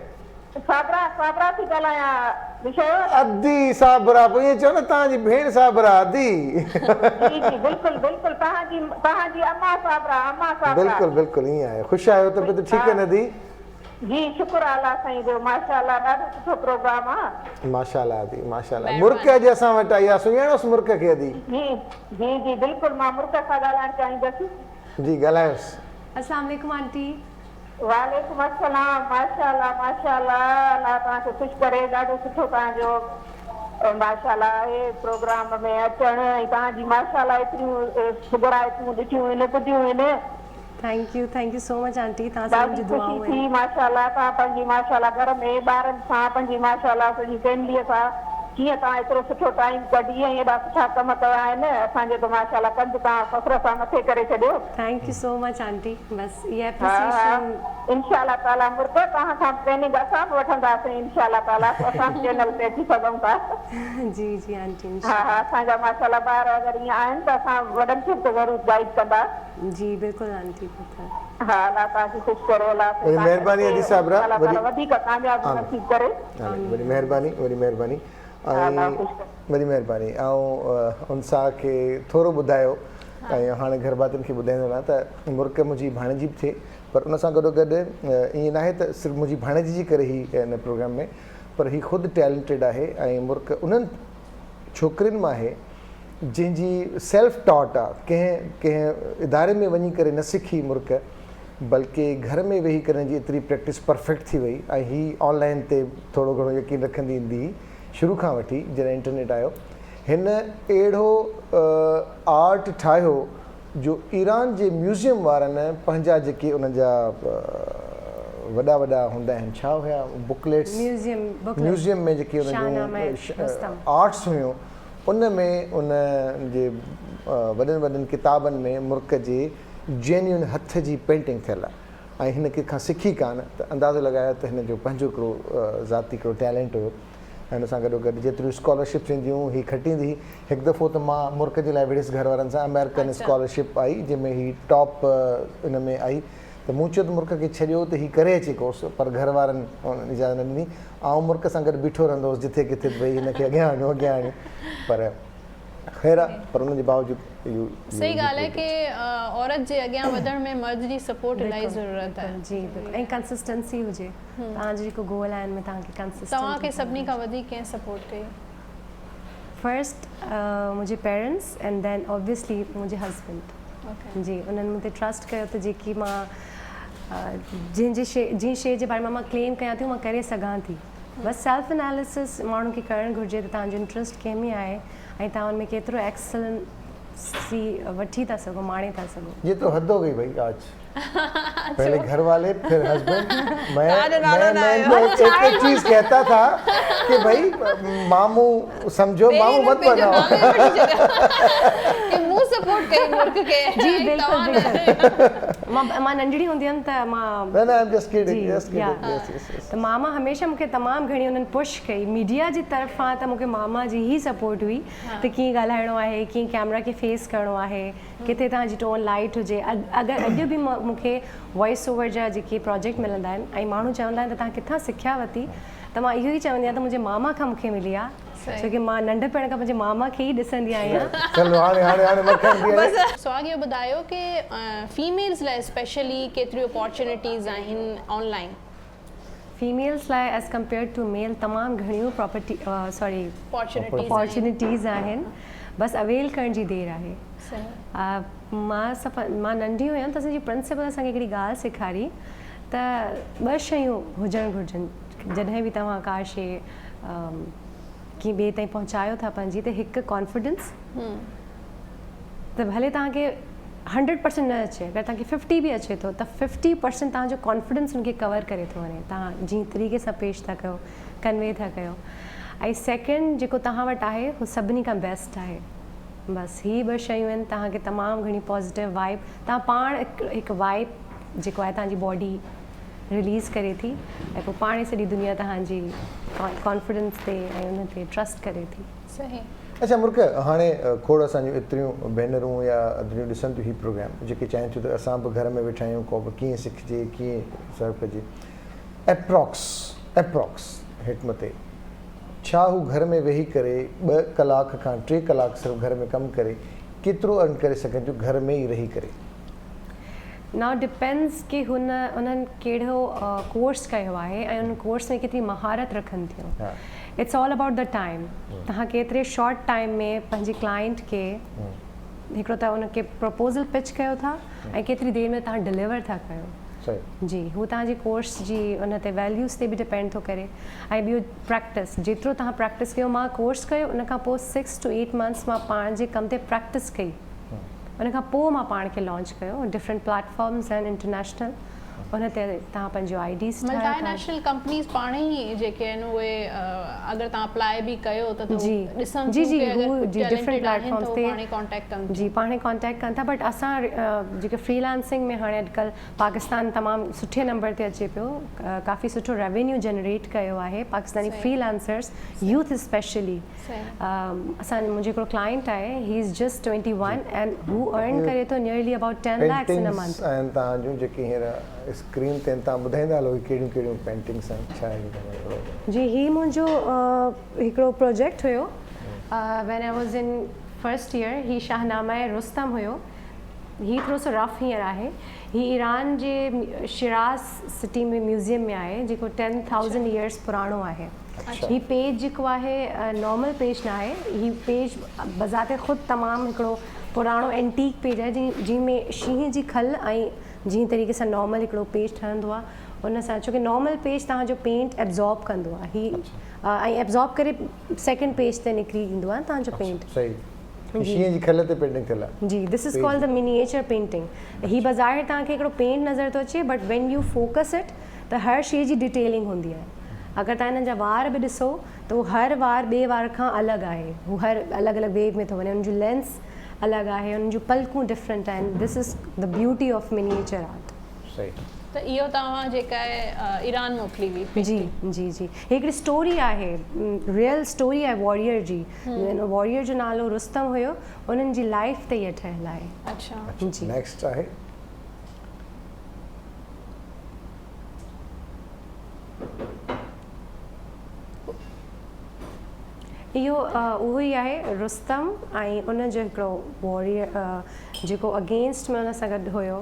صابرا صابرا ٿي ڳالهايان بشير. ادي صابرا پوء ائين چئو نه توهان جي ڀيڻ صابرا ادي. جي جي بلڪل بلڪل توهان جي توهان جي اما صابرا اما صابرا. بلڪل بلڪل ائين آهي خوش آهيو طبيعت ٺيڪ آهن ادي. جي شڪر آ الله سائين جو ماشاءالله ڏاڍو سٺو پروگرام آ. ماشاءالله ادي ماشاءالله مرڪ اڄ اسان وٽ آئي آ سڃاڻوس مرڪ کي ادي. جي جي جي بلڪل مان مرڪ سان ڳالهائڻ چاهيندس. جي ڳالهايوس. اسلام عليڪم آنٽي. وعليڪم السلام ماشاءالله ماشاءالله الله توهان کي خوش ڪري ڏاڍو سٺو توهان جو ماشاءالله آهي پروگرام ۾ اچڻ ۽ توهان جي ماشاءالله ايتريون سگهڙائتون ڏٺيون آهن ٻڌيون آهن. Thank you thank you so much aunty توهان سڀني ڏاڍي جون خوشي دعائون ٿي آهن. ماشاءالله توهان پنهنجي ماشاءالله گهر ۾ ٻارن سان پنهنجي ماشاءالله سڄي فيملي سان ڪيئن توهان ايترو سٺو ٽائيم ڪڍي ۽ ايڏا سٺا ڪم ڪيا آهن اسان جو ته ماشاءالله ڪنڌ توهان فخر سان مٿي ڪري ڇڏيو. Thank you so much aunty بس اها ها ها اپريسيئيشن. انشاء الله تعالي مرڪ توهان کان به ٽريننگ اسان به وٺنداسين انشاء الله تعالي اسان به چينل تي اچي سگهون ٿا. جي جي آنٽي ها انشاء ها الله. اسان جا ماشاءالله ٻار اگر ائين آهن ته اسان وڏن کي به ته ضرور گائيڊ ڪندا. جي بلڪل آنٽي بهتر. ها الله توهان کي خوش ڪري الله وڏي توهان کي مهرباني ادي صابره الله وڏي تعالي وڌيڪ ڪاميابي آمين نصيب ڪري. آمين وڏي مهرباني وڏي مهرباني ها الله ۽ خوش ڪري. وڏي مهرباني آئون انسا کي ٿورو ٻڌايو ۽ هاڻي گهر ڀاتين کي ٻڌائيندو رهان ته مرڪ منهنجي ڀاڻيجي به ٿئي پر ان سان گڏو گڏ ائين ناهي ته صرف منهنجي ڀاڻيجي جي ڪري هي ان پروگرام ۾ پر هي خود ٽيلنٽيڊ آهي ۽ مرڪ انهن ڇوڪرين مان آهي جنهن جي سيلف ٽاٽ آ، ڪنهن ڪنهن اداري ۾ وڃي ڪري نه سکي مرڪ بلڪه گهر ۾ ويهي ڪري هن جي ايتري پريڪٽس پرفيڪٽ ٿي وئي ۽ هي آن لائين تي ٿورو گهڻو يقين رکندي ايندي هئي شروع کان وٺي جڏهن انٽرنيٽ آيو هن اهڙو آرٽ ٺاهيو جو ايران جي ميوزيم وارن پنهنجا جيڪي انهن جا وڏا وڏا هوندا آهن ڇا هيا بڪليٽس ميوزيم ۾ جيڪي انهن جون آرٽس هيون ان ۾ ان جي وڏن وڏن ڪتابن ۾ مرڪ جي جينيون هٿ جي پينٽنگ ٿيل آهي ۽ هن ڪنهن کان سکي ڪانه ته اندازو لڳايو ته هن جو پنهنجو هڪڙو ذاتي هڪڙو ٽيلنٽ هيو ۽ ان سان گڏو گڏ جيتريون اسڪالرشپس اينديون هي کٽيندي هئي هڪ دفعو ته مان مرڪ جي لاء وڙهيس گهر وارن سان امريڪن اسڪالرشپ آئي جنهن ۾ هي ٽاپ ان ۾ آئي ته مون چيو ته مرڪ کي ڇڏيو ته هي ڪري اچي ڪورس پر گهر وارن اجازت نه ڏني. آئون مرڪ سان گڏ بيٺو رهندو هوس جٿي ڪٿي ته ڀئي هن کي اڳيان آڻيو اڳيان آڻيو پر خير آ پر ان جي باوجود يو صحيح ڳالهه آهي ڪي عورت جي اڳيان وڌڻ ۾ مرد جي سپورٽ الاهي ضرورت آهي. جي بلڪل ۽ ڪنسسٽنسي هجي توهان جو جيڪو گول آهي ان ۾ توهان کي ڪنسسٽنٽ توهان کي سڀني کان وڌيڪ ڪنهن سپورٽ ڪئي؟ فرسٽ منهنجي پيرنٽس اينڊ then obviously منهنجي هسبنڊ. جي انهن مون تي ٽرسٽ ڪيو ته جيڪي مان جنهن جي شي جنهن شي جي باري ۾ مان ڪليم ڪيان ٿي مان ڪري سگهان ٿي بس سيلف اناليسس ماڻهو کي ڪرڻ گهرجي ته توهان جو انٽرسٽ ڪنهن ۾ آهي ۽ توهان ان ۾ ڪيترو ايڪسلنسي وٺي ٿا سگهو ماڻي ٿا سگهو. يي تو حد هو گئي ڀئي آج پهلي گهر والي پھر هسبينڊ مين مين ان ڪو ايڪ ايڪ چيز ڪهتا ٿا ڪي ڀئي مامو سمجهو مامو مت بناؤ. ڪي مون سپورٽ سپورٽ ڪئي مرڪ کي جي بلڪل بلڪل مان مان ننڍڙي هوندي هيم ته مان نه نه I am just kidding just kidding yes yes yes ته ماما هميشه مون کي تمام گهڻي انهن پش ڪئي ميڊيا جي طرفان ته مون کي ماما جي ئي سپورٽ هئي ته ڪيئن ڳالهائڻو آهي ڪيئن ڪيمرا کي فيس ڪرڻو آهي ڪٿي توهان جي ٽون لائيٽ هجي اگر اڄ به مون کي وائس اوور جا جيڪي پراجيڪٽ ملندا آهن ۽ ماڻهو چوندا آهن ته توهان ڪٿان سکيا ورتي ته مان اهو ئي چوندي آهيان ته منهنجي ماما کان مون کي ملي آهي ڇو ڪي مان ننڍپڻ کان پنهنجي ماما کي ئي ڏسندي آهيان. چلو هاڻي هاڻي هاڻي مکڻ ٿي وڃي. سهاڳ اهو ٻڌايو ڪي فيميلز لاء اسپيشلي ڪيتريون اپارچونيٽيز آهن آن لائين. فيميلز لاء ايز ڪمپيئرڊ ٽو ميل تمام گهڻيون پراپرٽي سوري اپارچونيٽيز آهن بس اويل ڪرڻ جي دير آهي. مان صفا مان ننڍي هيم ته اسان جي پرنسپل اسان کي هڪڙي ڳالهه سيکاري ته ٻه شيون هجڻ گهرجن جڏهن به توهان ڪا شي ڪنهن ٻئي تائين پهچايو ٿا پنهنجي ته هڪ ڪانفيڊنس ته ڀلي توهان کي هنڊريڊ پرسنٽ نه اچي اگر توهان کي ففٽي به اچي ٿو ته ففٽي پرسنٽ توهان جو ڪانفيڊنس ان کي ڪور ڪري ٿو وڃي توهان جنهن طريقي سان پيش ٿا ڪيو ڪنوي ٿا ڪيو ۽ سيڪنڊ جيڪو توهان وٽ آهي هو سڀني کان بيسٽ آهي بس هي ٻه شيون آهن توهان کي تمام گهڻي پازيٽو وائب توهان پاڻ هڪ وائب جيڪو آهي توهان جي باڊي رليز ڪري ٿي ۽ پوء پاڻ ئي سڄي دنيا توهان جي ڪانفيڊنس تي ۽ ان تي ٽرسٽ ڪري ٿي. صحيح. اڇا مرڪ هاڻي کوڙ اسان جون ايتريون ڀينرون يا ادڙيون ڏسن ٿيون هي پروگرام جيڪي چاهين ٿيون ته اسان به گهر ۾ ويٺا آهيون ڪو به ڪيئن سکجي ڪيئن سرو ڪجي ايپراڪس ايپراڪس هيٺ مٿي ڇا هو گهر ۾ ويهي ڪري ٻه ڪلاڪ کان ٽي ڪلاڪ صرف گهر ۾ ڪم ڪري ڪيترو ارن ڪري سگهن ٿيون گهر ۾ ئي رهي ڪري؟ Now depends ڪي هن انهن ڪهڙو ڪورس ڪيو آهي ۽ ان ڪورس ۾ ڪيتري مهارت رکن ٿيون it's all about the time توهان ڪيتري شارٽ ٽائيم ۾ پنهنجي ڪلائنٽ کي هڪڙو ته ان کي پروپوزل پچ ڪيو ٿا ۽ ڪيتري دير ۾ توهان ڊليور ٿا ڪيو جي هو توهان جي ڪورس جي ان تي ويليوز تي به ڊپينڊ ٿو ڪري ۽ ٻيو پريڪٽس جيترو توهان پريڪٽس ڪيو مان ڪورس ڪيو ان کان پوء سڪس ٽو ايٽ منٿس مان پاڻ جي ڪم تي پريڪٽس ڪئي ان کان پوء مان پاڻ کي لانچ ڪيو ڊفرنٽ پليٽ فارمز آهن انٽرنيشنل ان تي توهان پنهنجو I Ds ٺاهيو ملٽي نيشنل ڪمپنيز پاڻ ئي جيڪي آهن اهي اگر توهان اپلائي به ڪيو ته جي ڏسن جي ٿيون جي ڪي هو اگر جي ڊفرنٽ ٽيلنٽيڊ پليٽ آهن ته فارمز هو تي پاڻ ئي ڪانٽيڪٽ ڪن جي ٿيون. پاڻ ئي ڪانٽيڪٽ ڪن ٿا بٽ اسان جيڪي فري لانسنگ ۾ هاڻي اڄڪلهه پاڪستان تمام سٺي نمبر تي اچي پيو ڪافي سٺو ريونيو جنريٽ ڪيو آهي پاڪستاني صحيح فري لانسرز يوٿ اسپيشلي اسان منهنجو هڪڙو ڪلائنٽ آهي هي از جسٽ 21 اينڊ هو ارن ڪري ٿو nearly about 10 lakhs in a paintings month. آهن توهان جون جيڪي هينئر اسڪرين تي آهن توهان ٻڌائيندا هلو هي ڪهڙيون ڪهڙيون پينٽنگس آهن ڇا آهي ٿورو. جي هي منهنجو هڪڙو project have when I was in first year هي شاهنامه رستم هيو هي ٿورو سو رف هينئر آهي هي ايران جي شيراز سٽي ۾ ميوزيم ۾ آهي جيڪو 10000 يئرس پراڻو آهي. هي پيج جيڪو آهي نارمل پيج نه آهي هي پيج بذات خود تمام هڪڙو پراڻو اينٽيڪ پيج آهي جنهن ۾ شينهن جي کل ۽ جنهن طريقي سان نارمل هڪڙو پيج ٺهندو آهي ان سان ڇو ڪي نارمل پيج توهان جو پينٽ ابزارب ڪندو آهي هي ۽ ابزارب ڪري سيڪنڊ پيج تي نڪري ايندو آهي توهان جو پينٽ. صحيح شينهن جي کل تي پينٽنگ ٿيل آهي. جي this is called the miniature painting هي بظاهر توهان کي هڪڙو پينٽ نظر ٿو اچي but when you focus it ته هر شيء جي ڊيٽيلنگ هوندي آهي. اگر توهان هنن جا وار به ڏسو ته هو هر وار ٻئي وار کان الڳ آهي. هو هر الڳ الڳ ويو ۾ ٿو وڃي. انهن جون لينس الڳ آهي، انهن جون پلڪون ڊفرنٽ آهن. This is the beauty of miniature art. صحيح. ته اهو توهان جيڪا آهي ايران موڪلي هئي جي پينٽنگ. جي جي هي هڪڙي اسٽوري آهي ريئل اسٽوري آهي واريئر جي واريئر جو نالو رستم هيو انهن جي لائيف تي هيء ٺهيل آهي. اڇا. جي. نيڪسٽ آهي. اهو اهو ئي آهي رستم ۽ ان جو هڪڙو واريئر جيڪو اگينسٽ ۾ ان سان گڏ هيو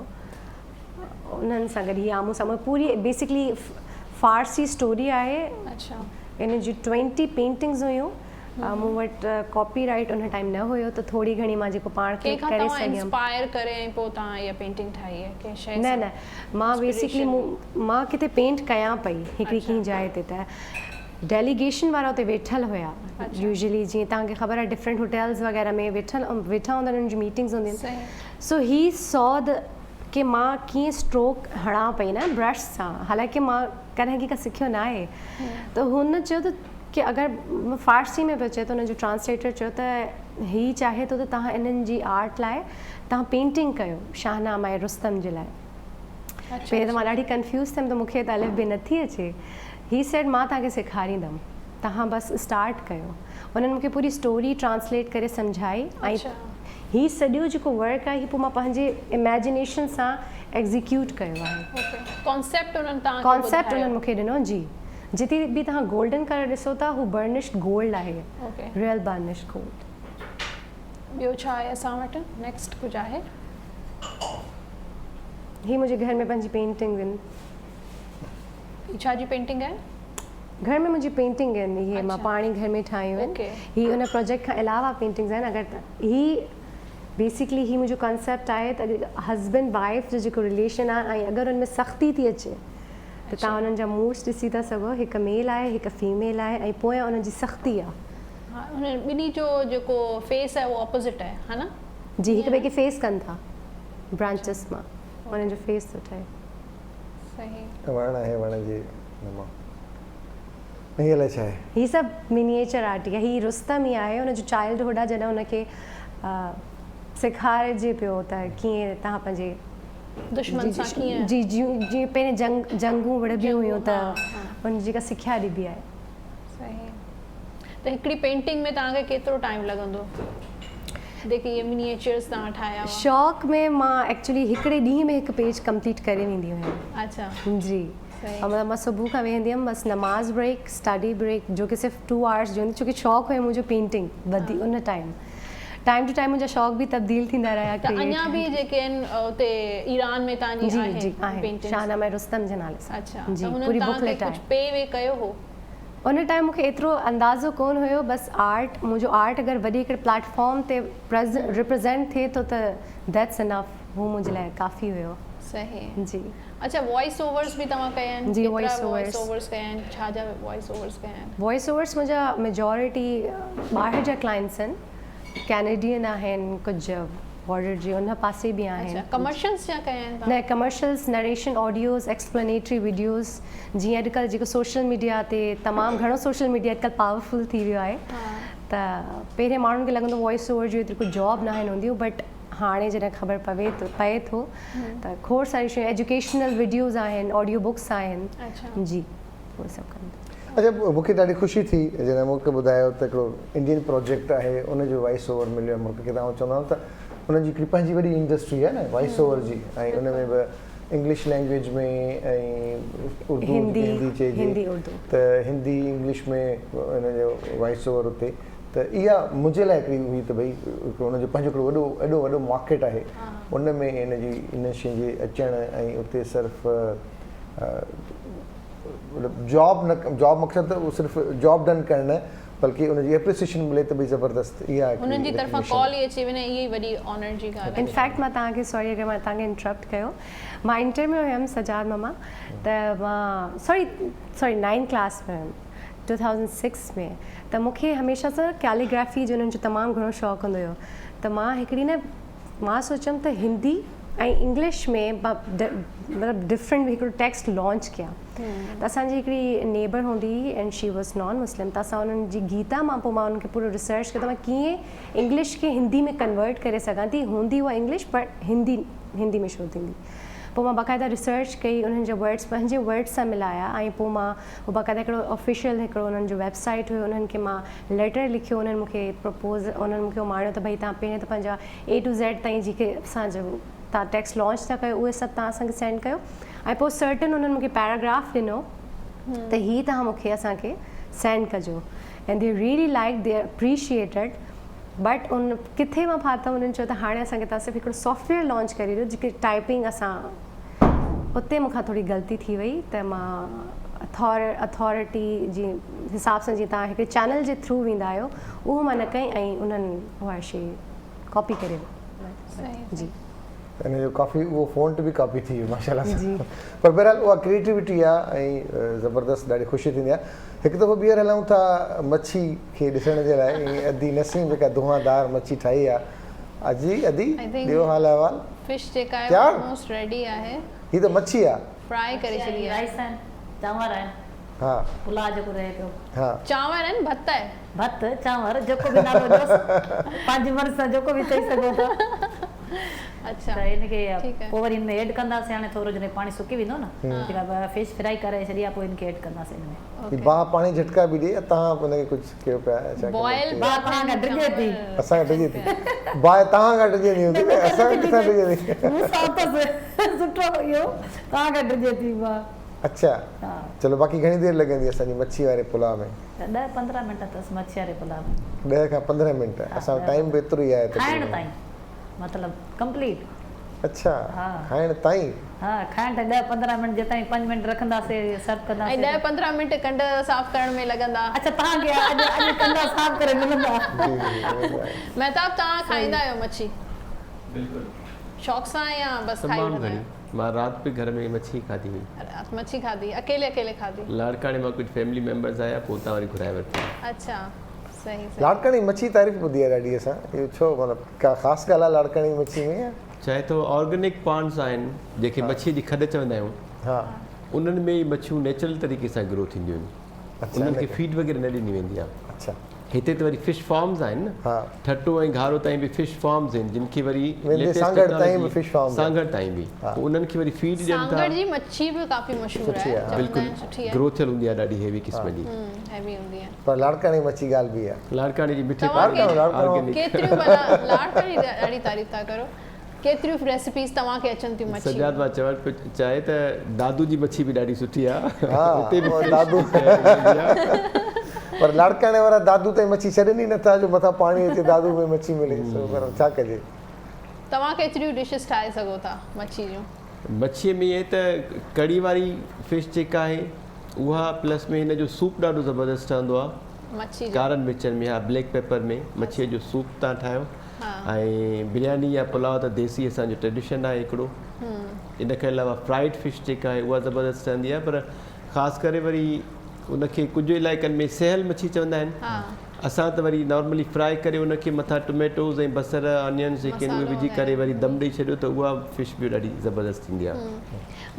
انهن سان گڏ هي آمهون سامهون پوري بيسڪلي فارسي اسٽوري آهي ان جون ٽوينٽي پينٽنگز هيون مون وٽ ڪاپي رائيٽ ان ٽائيم نه هيو ته ٿوري گهڻي مان جيڪو پاڻ کي ڪنهن کان ڪري توهان سگهيم. انسپائر ڪري ۽ پوء توهان اها پينٽنگ ٺاهي آهي ڪنهن شيء نه سان نه مان بيسڪلي انسپريشن؟ مان ڪٿي پينٽ ڪيان پئي هڪڙي ڪنهن جاء تي ته ڊيليگيشن وارا اتي ويٺل هيا يوزلي جيئن توهان کي خبر آهي ڊفرنٽ هوٽلز وغيره ۾ ويٺل ويٺا هوندا آهن انهن جون ميٽنگز هونديون آهن سو هي سو د ڪي مان ڪيئن اسٽروڪ هڻان پئي نه برش سان حالانڪه مان ڪڏهن ڪنهن کان سکيو نه آهي ته هن چيو ته ڪي اگر فارسي ۾ پيو چئي ته ان جو ٽرانسليٽر چيو ته هي چاهي ٿو ته توهان انهن جي آرٽ لاء توهان پينٽنگ ڪيو شاهنامه رستم جي لاء. پهرين ته مان ڏاڍي ڪنفيوز ٿيم ته مون کي ته الف بي نٿي اچي. هي سيڊ مان توهان کي سيکاريندم توهان بس اسٽارٽ ڪيو. انهن مون کي پوري اسٽوري ٽرانسليٽ ڪري سمجهائي ۽ هي سڄو جيڪو ورڪ آهي هي پوء مان پنهنجي اميجينيشن سان ايگزيڪيوٽ ڪيو آهي. ڪانسيپٽ انهن توهان کي ڪانسيپٽ انهن مون کي ڏنو جي. جتي به توهان گولڊن ڪلر ڏسو ٿا هو برنشڊ گولڊ آهي ريئل برنشڊ گولڊ. ٻيو ڇا آهي اسان وٽ نيڪسٽ ڪجهه آهي. هي منهنجي گهر ۾ پنهنجي پينٽنگز آهن. هي ڇا جي پينٽنگ آهي؟ گهر ۾ منهنجي پينٽنگ آهن اهي مان پاڻ ئي گهر ۾ ٺاهيون آهن هي ان پروجيڪٽ کان علاوه پينٽنگز آهن اگر هي بيسيڪلي هي منهنجو ڪانسيپٽ آهي ته هسبينڊ وائيف جو جيڪو رليشن آهي ۽ اگر ان ۾ سختي ٿي اچي ته توهان انهن جا موڊس ڏسي ٿا سگهو هڪ ميل آهي هڪ فيميل آهي ۽ پويان انهن جي سختي آهي. ها انهن ٻنهي جو جيڪو فيس آهي اهو اپوزٽ آهي ها نه؟ جي هڪ ٻئي کي فيس ڪن ٿا برانچز مان انهن جو فيس ٿو ٺهي. صحيح. وڻ آهي وڻ جي نما هي الائي ڇا آهي. هي سڀ منيئيچر آرٽ آهي هي رستم ئي آهي ان جو چائلڊ هوڊ آهي جڏهن ان کي سيکارجي پيو ته ڪيئن توهان پنهنجي دشمن سان ڪيئن جي جيئن پهرين جنگ جنگون وڙهبيون هيون ته ان جي جيڪا سکيا ڏبي آهي. صحيح ته هڪڙي پينٽنگ ۾ توهان کي ڪيترو ٽائيم لڳندو جيڪي اهي منيئيچرز توهان ٺاهيا هئا؟ شوق ۾ مان ايڪچولي هڪڙي ڏينهن ۾ هڪ پيج ڪمپليٽ ڪري ويندي هيم. اڇا جي مطلب مان صبح کان ويهندي هيم بس نماز بريڪ اسٽڊي بريڪ جو ڪي صرف ٽو آورس جو هوندي ڇو ڪي شوق هيو منهنجو پينٽنگ وڌي ان ٽائيم ٽائيم ٽو ٽائيم منهنجا شوق به تبديل ٿيندا رهيا ته اڃا به جيڪي آهن اتي ايران ۾ توهان جي آهي جي آهي شاهنامه رستم جي نالي سان اڇا جي پوري بڪليٽ آهي ڪجهه پي وي ڪيو هو؟ ان ٽائيم مونکي ايترو اندازو ڪون هيو بس آرٽ منهنجو آرٽ اگر وڏي هڪڙي پليٽ فارم تي ريپريزينٽ ٿئي ٿو ته that's enough هو منهنجي لاء ڪافي هيو. صحيح جي. اڇا وائس اوورز به توهان ڪيا آهن؟ جي وائس اوورز. ڪيترا وائس اوورز ڪيا آهن؟ ڇا جا وائس اوورز ڪيا آهن؟ وائس اوورز منهنجا ميجارٽي ٻاهر جا ڪلائنٽس آهن ڪينيڊين آهن ڪجهه بارڊر جي ان پاسي به آهن. اڇا ڪمرشلز جا ڪيا آهن توهان؟ نه commercials, narration audios, explanatory videos جيئن اڄڪلهه جيڪو سوشل ميڊيا تي تمام گهڻو سوشل ميڊيا اڄڪلهه پاورفل ٿي ويو آهي ته پهرين ماڻهن کي لڳندو وائس اوور جو ايتري ڪجهه جاب ناهن هونديون بٽ هاڻي جڏهن خبر پوي ٿو پئي ٿو ته کوڙ ساريون شيون ايجوڪيشنل وڊيوز آهن آڊيو بڪس آهن جي اهي سڀ ڪن ٿا. اڇا مون کي ڏاڍي خوشي ٿي جڏهن مون کي ٻڌايو ته هڪڙو انڊين پروجيڪٽ آهي ان جو وائس اوور مليو آهي مون کي ته آئون چوندو آهيان ته انهن جي هڪڙي پنهنجي وڏي انڊسٽري آهي نه وائس اوور جي ۽ ان ۾ به انگلش لينگويج ۾ ۽ اردو هندي هندي چئجي ته هندي انگلش ۾ ان جو وائس اوور اتي ته اها منهنجي لاء هڪڙي هئي ته ڀئي هڪڙو ان جو پنهنجو هڪڙو وڏو ايڏو وڏو مارڪيٽ آهي ان ۾ ان جي ان شيء جي اچڻ ۽ اتي صرف مطلب جاب نه جاب مقصد ته صرف جاب ڊن ڪرڻ نه بلڪه ان جي اپريسيشن ملي ته ڀئي زبردست اها هڪڙي انهن جي طرفان ڪال ئي اچي وڃي اها ئي وڏي آنر جي ڳالهه آهي. ان فيڪٽ مان توهان کي سوري اگر مان توهان کي انٽرپٽ ڪيو مان انٽر ۾ هيم سجاد ماما ته مان سوري سوري نائين ڪلاس ۾ هيم 2006 ۾ ته مون کي هميشه سان ڪيليگرافي جو انهن جو تمام گهڻو شوق هوندو هيو ته مان هڪڙي نه مان سوچيم ته هندي ۽ انگلش ۾ مطلب ڊفرنٽ هڪڙو ٽيڪسٽ لانچ ڪيان ته اسان جي هڪڙي نيبر هوندي هئي and she was non Muslim ته اسان انهن جي گيتا مان پوء مان انهن کي پورو ريسرچ ڪيو ته مان ڪيئن انگلش کي هندي ۾ ڪنورٽ ڪري سگهان ٿي هوندي اها انگلش پر هندي هندي ۾ شو ٿيندي پوء مان باقاعده ريسرچ ڪئي انهن جا ورڊس پنهنجي ورڊس سان ملايا ۽ پوء مان هو باقاعده هڪڙو آفيشل هڪڙو انهن جو ويب سائيٽ هيو انهن کي مان ليٽر لکيو انهن مون کي پروپوز انهن مون کي اماڻيو ته ڀئي توهان پهرين ته پنهنجا اي ٽو زيڊ تائين جيڪي اسان جو توهان ٽيڪسٽ لانچ ٿا ڪيو اهي سڀ توهان اسان کي سينڊ ڪيو ۽ پوء سرٽن انهن مون کي پيراگراف ڏنو ته هي توهان مون کي اسان کي سينڊ ڪجو and they really like they appreciated but ان ڪٿي مان ڦاٿم انهن چيو ته هاڻي اسان کي توهان صرف هڪڙو سافٽ ويئر لانچ ڪري ڏيو جيڪي ٽائپنگ اسان اتي مون کان ٿوري غلطي ٿي وئي ته مان اٿارٽي جي حساب سان جيئن توهان هڪڙي چينل جي ٿرو ويندا آهيو اهو مان نه ڪئي ۽ انهن اها شي ڪاپي ڪري ورتي جي. ان جو ڪافي اهو فونٽ به ڪاپي ٿي ويو ماشاءالله سان پر بهرحال اها ڪريٽيوٽي آ ۽ زبردست ڏاڍي خوشي ٿيندي آ هڪ دفعو ٻيهر هلون ٿا مڇي کي ڏسڻ جي لاء ۽ ادي نسيم جيڪا دونهان دار مڇي ٺاهي آ اجي ادي ڏيو حال احوال فش جيڪا آهي آلموسٽ ريڊي آهي هي ته مڇي آ فرائي ڪري ڇڏي آهي رائس آهن چانور آهن. ها. پلاء جيڪو رهي پيو. ها. چانور آهن ڀت آهي. ڀت چانور جيڪو به نالو ڏيوس پنهنجي مرضي سان جيڪو به چئي سگهو ٿا. اڇا ته ان کي ٺيڪ آهي. پوء وري ان ۾ ايڊ ڪنداسين هاڻي ٿورو جڏهن پاڻي سڪي ويندو نه جيڪا فش فرائي ڪري ڇڏي آهي پوء ان کي ايڊ ڪنداسين ان ۾. هي باهه پاڻي جهٽڪا به ڏئي توهان به ان کي ڪجهه ڪيو پيا ڇا ڪندو بوائل باهه توهان کان ڊڄي ٿي. اسان کان ڊڄي ٿي باهه توهان کان ڊڄندي هوندي نه اسان کان ڪٿان ڊڄندي. مون سان اٿس سٺو اهو توهان کان ڊڄي ٿي باهه. اڇا چلو باقي گهڻي دير لڳندي اسان جي مڇي واري پلاء ۾؟ ڏهه 15 منٽ اٿس مڇي واري پلاء ۾. 10 کان 15 منٽ اسان وٽ ٽائيم به ايترو ئي آهي کائڻ تائين مطلب ڪمپليٽ. اڇا کائڻ تائين. ها کائڻ تائين 10 15 منٽ جيتائين 5 منٽ رکنداسي سرو ڪنداسي. ۽ 10 15 منٽ ڪنڊ صاف ڪرڻ ۾ لڳندا. اڇا توهان کي اڄ اڄ ڪنڊا صاف ڪري ملندا. جي جي مهتاب توهان کائيندا آهيو مڇي؟ بلڪل. شوق سان يا بس کائي تمام وٺندا گهڻي آهيو؟ مان رات به گهر ۾ مڇي کاڌي هئي. رات مڇي کاڌي اڪيلي اڪيلي کاڌي؟ لاڙڪاڻي مان ڪجهه فيملي ميمبرز آيا پوء اتان وري گهرائي ورتي. اڇا صحيح صحيح. لاڙڪاڻي مڇي تعريف ٻڌي آهي ڏاڍي اسان اهو ڇو مطلب ڪا خاص ڳالهه آهي لاڙڪاڻي مڇي ۾ يا؟ چاهي ته آرگينڪ پانڊز آهن جنهن کي مڇي جي کڏ چوندا آهيون انهن ۾ ئي مڇيون نيچرل طريقي سان گرو ٿينديون آهن انهن کي فيڊ وغيره نه ڏني ويندي آهي هتي ته وري فش فارمز آهن نه ٺٽو ۽ گهارو تائين به فش فارمز آهن جن کي وري ليٽيسٽ ٽيڪنالاجي سانگهڙ تائين به پوء انهن کي وري فيڊ ڏين ٿا. سانگهڙ جي مڇي به ڪافي مشهور آهي چوندا بلڪل آهن سٺي آهي. گرو ٿيل هوندي آهي ڏاڍي هيوي قسم جي. هيوي هوندي آهي. پر لاڙڪاڻي مڇي ڳالهه ٻي آهي. لاڙڪاڻي جي مٺي توهان پاڻي آرگينڪ. ڪيتريون ڀلا لاڙڪاڻي جي ڏاڍي تعريف ٿا ڪرو ڪيتريون ريسيپيز توهان کي اچن ٿيون مڇي سجاد مان چوڻ پيو چاهي ته دادو جي مڇي به ڏاڍي سٺي آ ها اتي به اهو دادو پر لاڙڪاڻي وارا دادو تائين مڇي ڇڏين ئي نٿا جو مٿان پاڻي اچي دادو ۾ مڇي ملي سو پر ڇا ڪجي. توهان ڪيتريون ڊشز ٺاهي سگهو ٿا مڇي جون؟ مڇي ۾ ائين ته ڪڙي واري فش جيڪا آهي اها پلس ۾ هن جو سوپ ڏاڍو زبردست ٺهندو آهي مڇي جو ڪارن مرچن ۾ ها بليڪ پيپر ۾ مڇي جو سوپ تان ٺاهيو ۽ برياني يا پلاء ته ديسي اسان جو ٽريڊيشن آهي هڪڙو ان کان علاوه فرائيڊ فش جيڪا آهي اها زبردست ٺهندي آهي پر خاص ڪري وري ان کي ڪجهه علائقن ۾ سهل مڇي چوندا آهن اسان ته وري نارملي فرائي ڪري ان کي مٿان ٽوميٽوز ۽ بصر آنينز جيڪي آهن اهي وجهي ڪري وري دم ڏئي ڇڏيو ته اها فش به ڏاڍي زبردست ٿيندي آهي.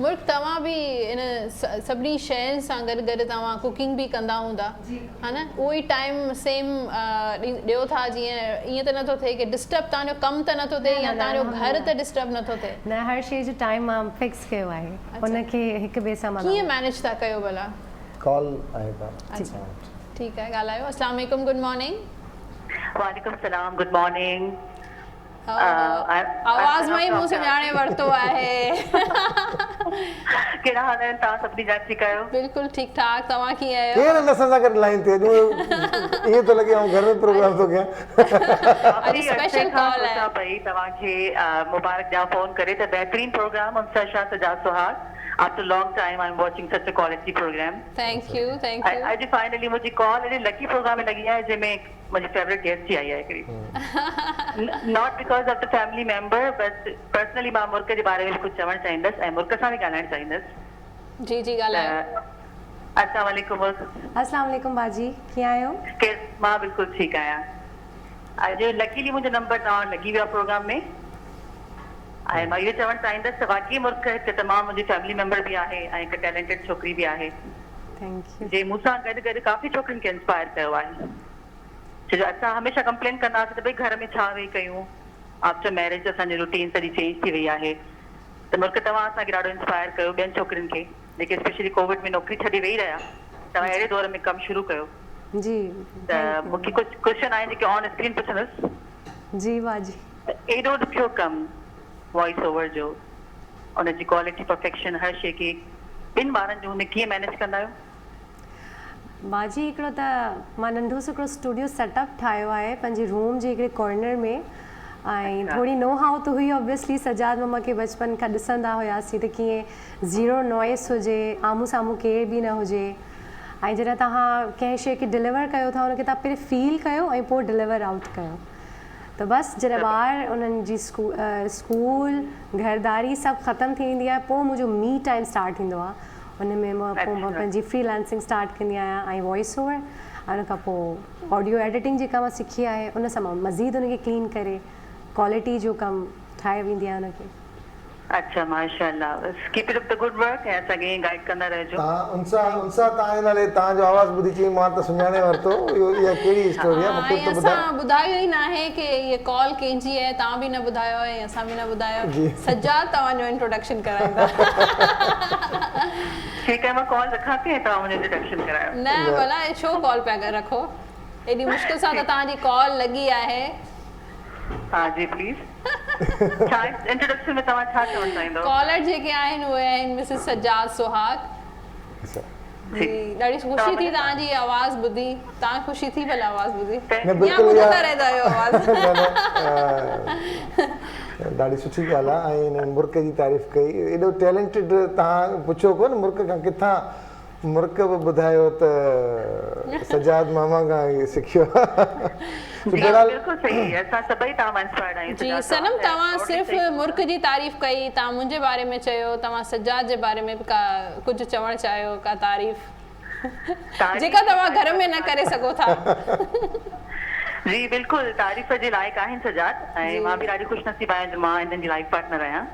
مرڪ توهان به ان سڀني شين سان گڏ گڏ توهان ڪوڪنگ به ڪندا هوندا ها نه اهو ئي ٽائيم سيم ڏيو ٿا جيئن ائين ته نٿو ٿئي ڪي ڊسٽرب توهان جو ڪم ته نٿو ٿئي يا توهان جو گهر ته ڊسٽرب نٿو ٿئي. نه هر شي جو ٽائيم مان فڪس ڪيو آهي ان کي هڪ ٻئي سان مان ڪيئن مينيج ٿا ڪيو ڀلا؟ ڪال آهي ڪا اڇا ٺيڪ آهي ڳالهايو اسلام عليڪم گڊ مارننگ. وعليڪم السلام گڊ مارننگ. آواز مان ئي مون سڃاڻي ورتو آهي. ڪهڙا حال آهن توهان سڀني جا ٺيڪ آهيو؟ بلڪل ٺيڪ ٺاڪ توهان ڪيئن آهيو؟ ڪير آهن اسان سان گڏ لائين تي اڄ ائين ٿو لڳي آئون گهر ۾ پروگرام ٿو ڪيان. اڄ اسپيشل ڪال آهي. پئي توهان کي مبارڪ ڏيان فون ڪري ته بهترين programme Ansar Shah Sajjad Suhag after long time I am watching such a quality programme. Thank you thank you. اڄ فائنلي منهنجي ڪال اهڙي لڪي پروگرام ۾ لڳي آهي جنهن ۾ منهنجي فيورٽ گيسٽ ٿي آئي آهي هڪڙي not because of the family member but personally مان مرڪ جي باري ۾ به ڪجهه چوڻ چاهيندس ۽ مرڪ سان به ڳالهائڻ چاهيندس. جي جي ڳالهايو. السلام عليڪم مرڪ. السلام عليڪم باجي ڪيئن آهيو؟ ڪير مان بلڪل ٺيڪ آهيان اڄ لڪيلي منهنجو نمبر توهان وٽ لڳي ويو آهي پروگرام ۾ ۽ مان اهو چوڻ چاهيندس ته واقعي مرڪ هڪ تمام منهنجي فيملي ميمبر به آهي ۽ هڪ ٽيلنٽيڊ ڇوڪري به آهي. Thank you. جي مون سان گڏ گڏ ڪافي ڇوڪرين کي انسپائر ڪيو آهي ڇو جو اسان هميشه ڪمپلين ڪندا هئاسين ته ڀئي گهر ۾ ڇا ويهي ڪيون آفٽر ميريج اسان جي روٽين سڄي چينج ٿي وئي آهي ته مرڪ توهان اسان کي ڏاڍو انسپائر ڪيو ٻين ڇوڪرين کي جيڪي اسپيشلي ڪووڊ ۾ نوڪري ڇڏي ويهي رهيا توهان اهڙي دور ۾ ڪم شروع ڪيو جي ته مون کي ڪجهه ڪوئسچن آهن جيڪي آن اسڪرين پڇندس جي باجي. ته ايڏو ڏکيو ڪم وائس اوور جو ان جي ڪوالٽي پرفيڪشن هر شي کي ٻن ٻارن جو هوندي ڪيئن مينيج ڪندا آهيو؟ باجي هڪڙو ته مان ننڍو سو هڪڙو اسٽوڊيو سيٽ اپ ٺاهيو آهي پنهنجي روم جي هڪڙي ڪارنر ۾ ۽ ٿوري نو هائو ته هئي آبويسلي سجاد ماما کي بچپن کان ڏسندا هياسين ته ڪيئن زيرو نوائس هجي آمهون سامهون ڪير به نه هجي ۽ جڏهن توهان ڪنهن شي کي ڊليور ڪيو ٿا ان کي توهان پهرين فيل ڪيو ۽ پوء ڊليور آئوٽ ڪيو ته بس جڏهن ٻار انهن جي اسڪول، گهرداري سڀ ختم ٿي ويندي آهي پوء منهنجو مي ٽائيم اسٽارٽ ٿيندو آهي ان ۾ مان پوء مان پنهنجي فري لانسنگ اسٽارٽ ڪندي آهيان ۽ وائس اوور ۽ ان کان پوء آڊيو ايڊيٽنگ جيڪا مان سکي آهي ان سان مان مزيد ان کي ڪلين ڪري ڪوالٽي جو ڪم ٺاهي ويندي آهيان ان کي. اڇا ماشاءالله بس keep it up the good work ۽ اسان کي ائين گائيڊ ڪندا رهجو. توهان انسا انسا توهان جي نالي توهان جو آواز ٻڌي چيائين مان ته سڃاڻي ورتو اهو اها ڪهڙي اسٽوري آهي مونکي به ته ٻڌايو. اسان ٻڌايو ئي ناهي ڪي هيء ڪال ڪنهن جي آهي توهان به نه ٻڌايو ۽ اسان به نه ٻڌايو سجاد توهان جو انٽروڊڪشن ڪرائيندا. ٺيڪ آهي مان ڪال رکان ٿي ۽ توهان منهنجو انٽروڊڪشن ڪرايو. نه ڀلا ڇو ڪال پيا رکو ايڏي مشڪل سان ته توهان جي ڪال لڳي آهي. ها جي پليز ڇا انٽروڊڪشن ۾ توهان ڇا چوڻ چاهيندؤ. ڪالر جيڪي آهن اهي آهن مسز سجاد سهاڳ جي ڏاڍي خوشي ٿي توهان جي آواز ٻڌي توهان خوشي ٿي ڀلا آواز ٻڌي نه بلڪل يا ٻڌندا رهندا آهيو آواز نه نه ڏاڍي سٺي ڳالهه آهي ۽ هن مرڪ جي تعريف ڪئي ايڏو ٽيلنٽيڊ توهان پڇيو ڪونه مرڪ کان ڪٿان مرڪ به ٻڌايو ته سجاد ماما کان ئي سکيو جي بلڪل صحيح اسان سڀئي توهان مان انسپائرڊ آهيون جي صنم توهان صرف مرڪ جي تعريف ڪئي توهان منهنجي باري ۾ چيو توهان سجاد جي باري ۾ به ڪا ڪجهه چوڻ چاهيو ڪا تعريف جيڪا توهان گهر ۾ نه ڪري سگهو ٿا. جي بلڪل تعريف جي لائق آهن سجاد ۽ مان به ڏاڍي خوش نصيب آهيان جو مان هنن جي لائيف پارٽنر آهيان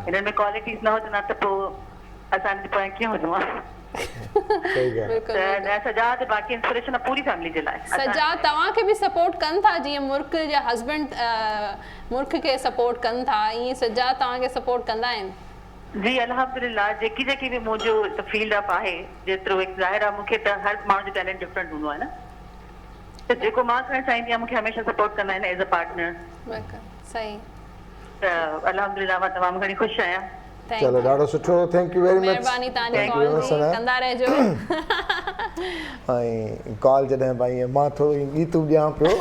هنن ۾ ڪوالٽيز نه هجن ها ته پوء اسان هن جي پويان ڪيئن هجون ها. بلڪل ته سجاد باقي انسپريشن آ پوري فيملي جي لاء. سجاد توهان کي به سپورٽ ڪن ٿا جيئن مرڪ جا هسبينڊ مرڪ کي سپورٽ ڪن ٿا ائين سجاد توهان کي سپورٽ ڪندا آهن. جي الحمدلله جيڪي جيڪي به منهنجو فيلڊ اپ آهي جيترو هڪ ظاهر آ مونکي ته هر ماڻهو جو ٽيلنٽ ڊفرنٽ هوندو آهي نه ته جيڪو مان ڪرڻ چاهيندي آهيان مونکي هميشه سپورٽ ڪندا آهن ايز ا پارٽنر. بلڪل صحيح. ته الحمدلله مان تمام گهڻي خوش آهيان. چلو ڏاڍو سٺو thank you very much مهرباني توهان جي ڪال جي ڪندا رهجو. ۽ ڪال جڏهن به آئي مان ٿورو ائين ڳيتون ڏيان پيو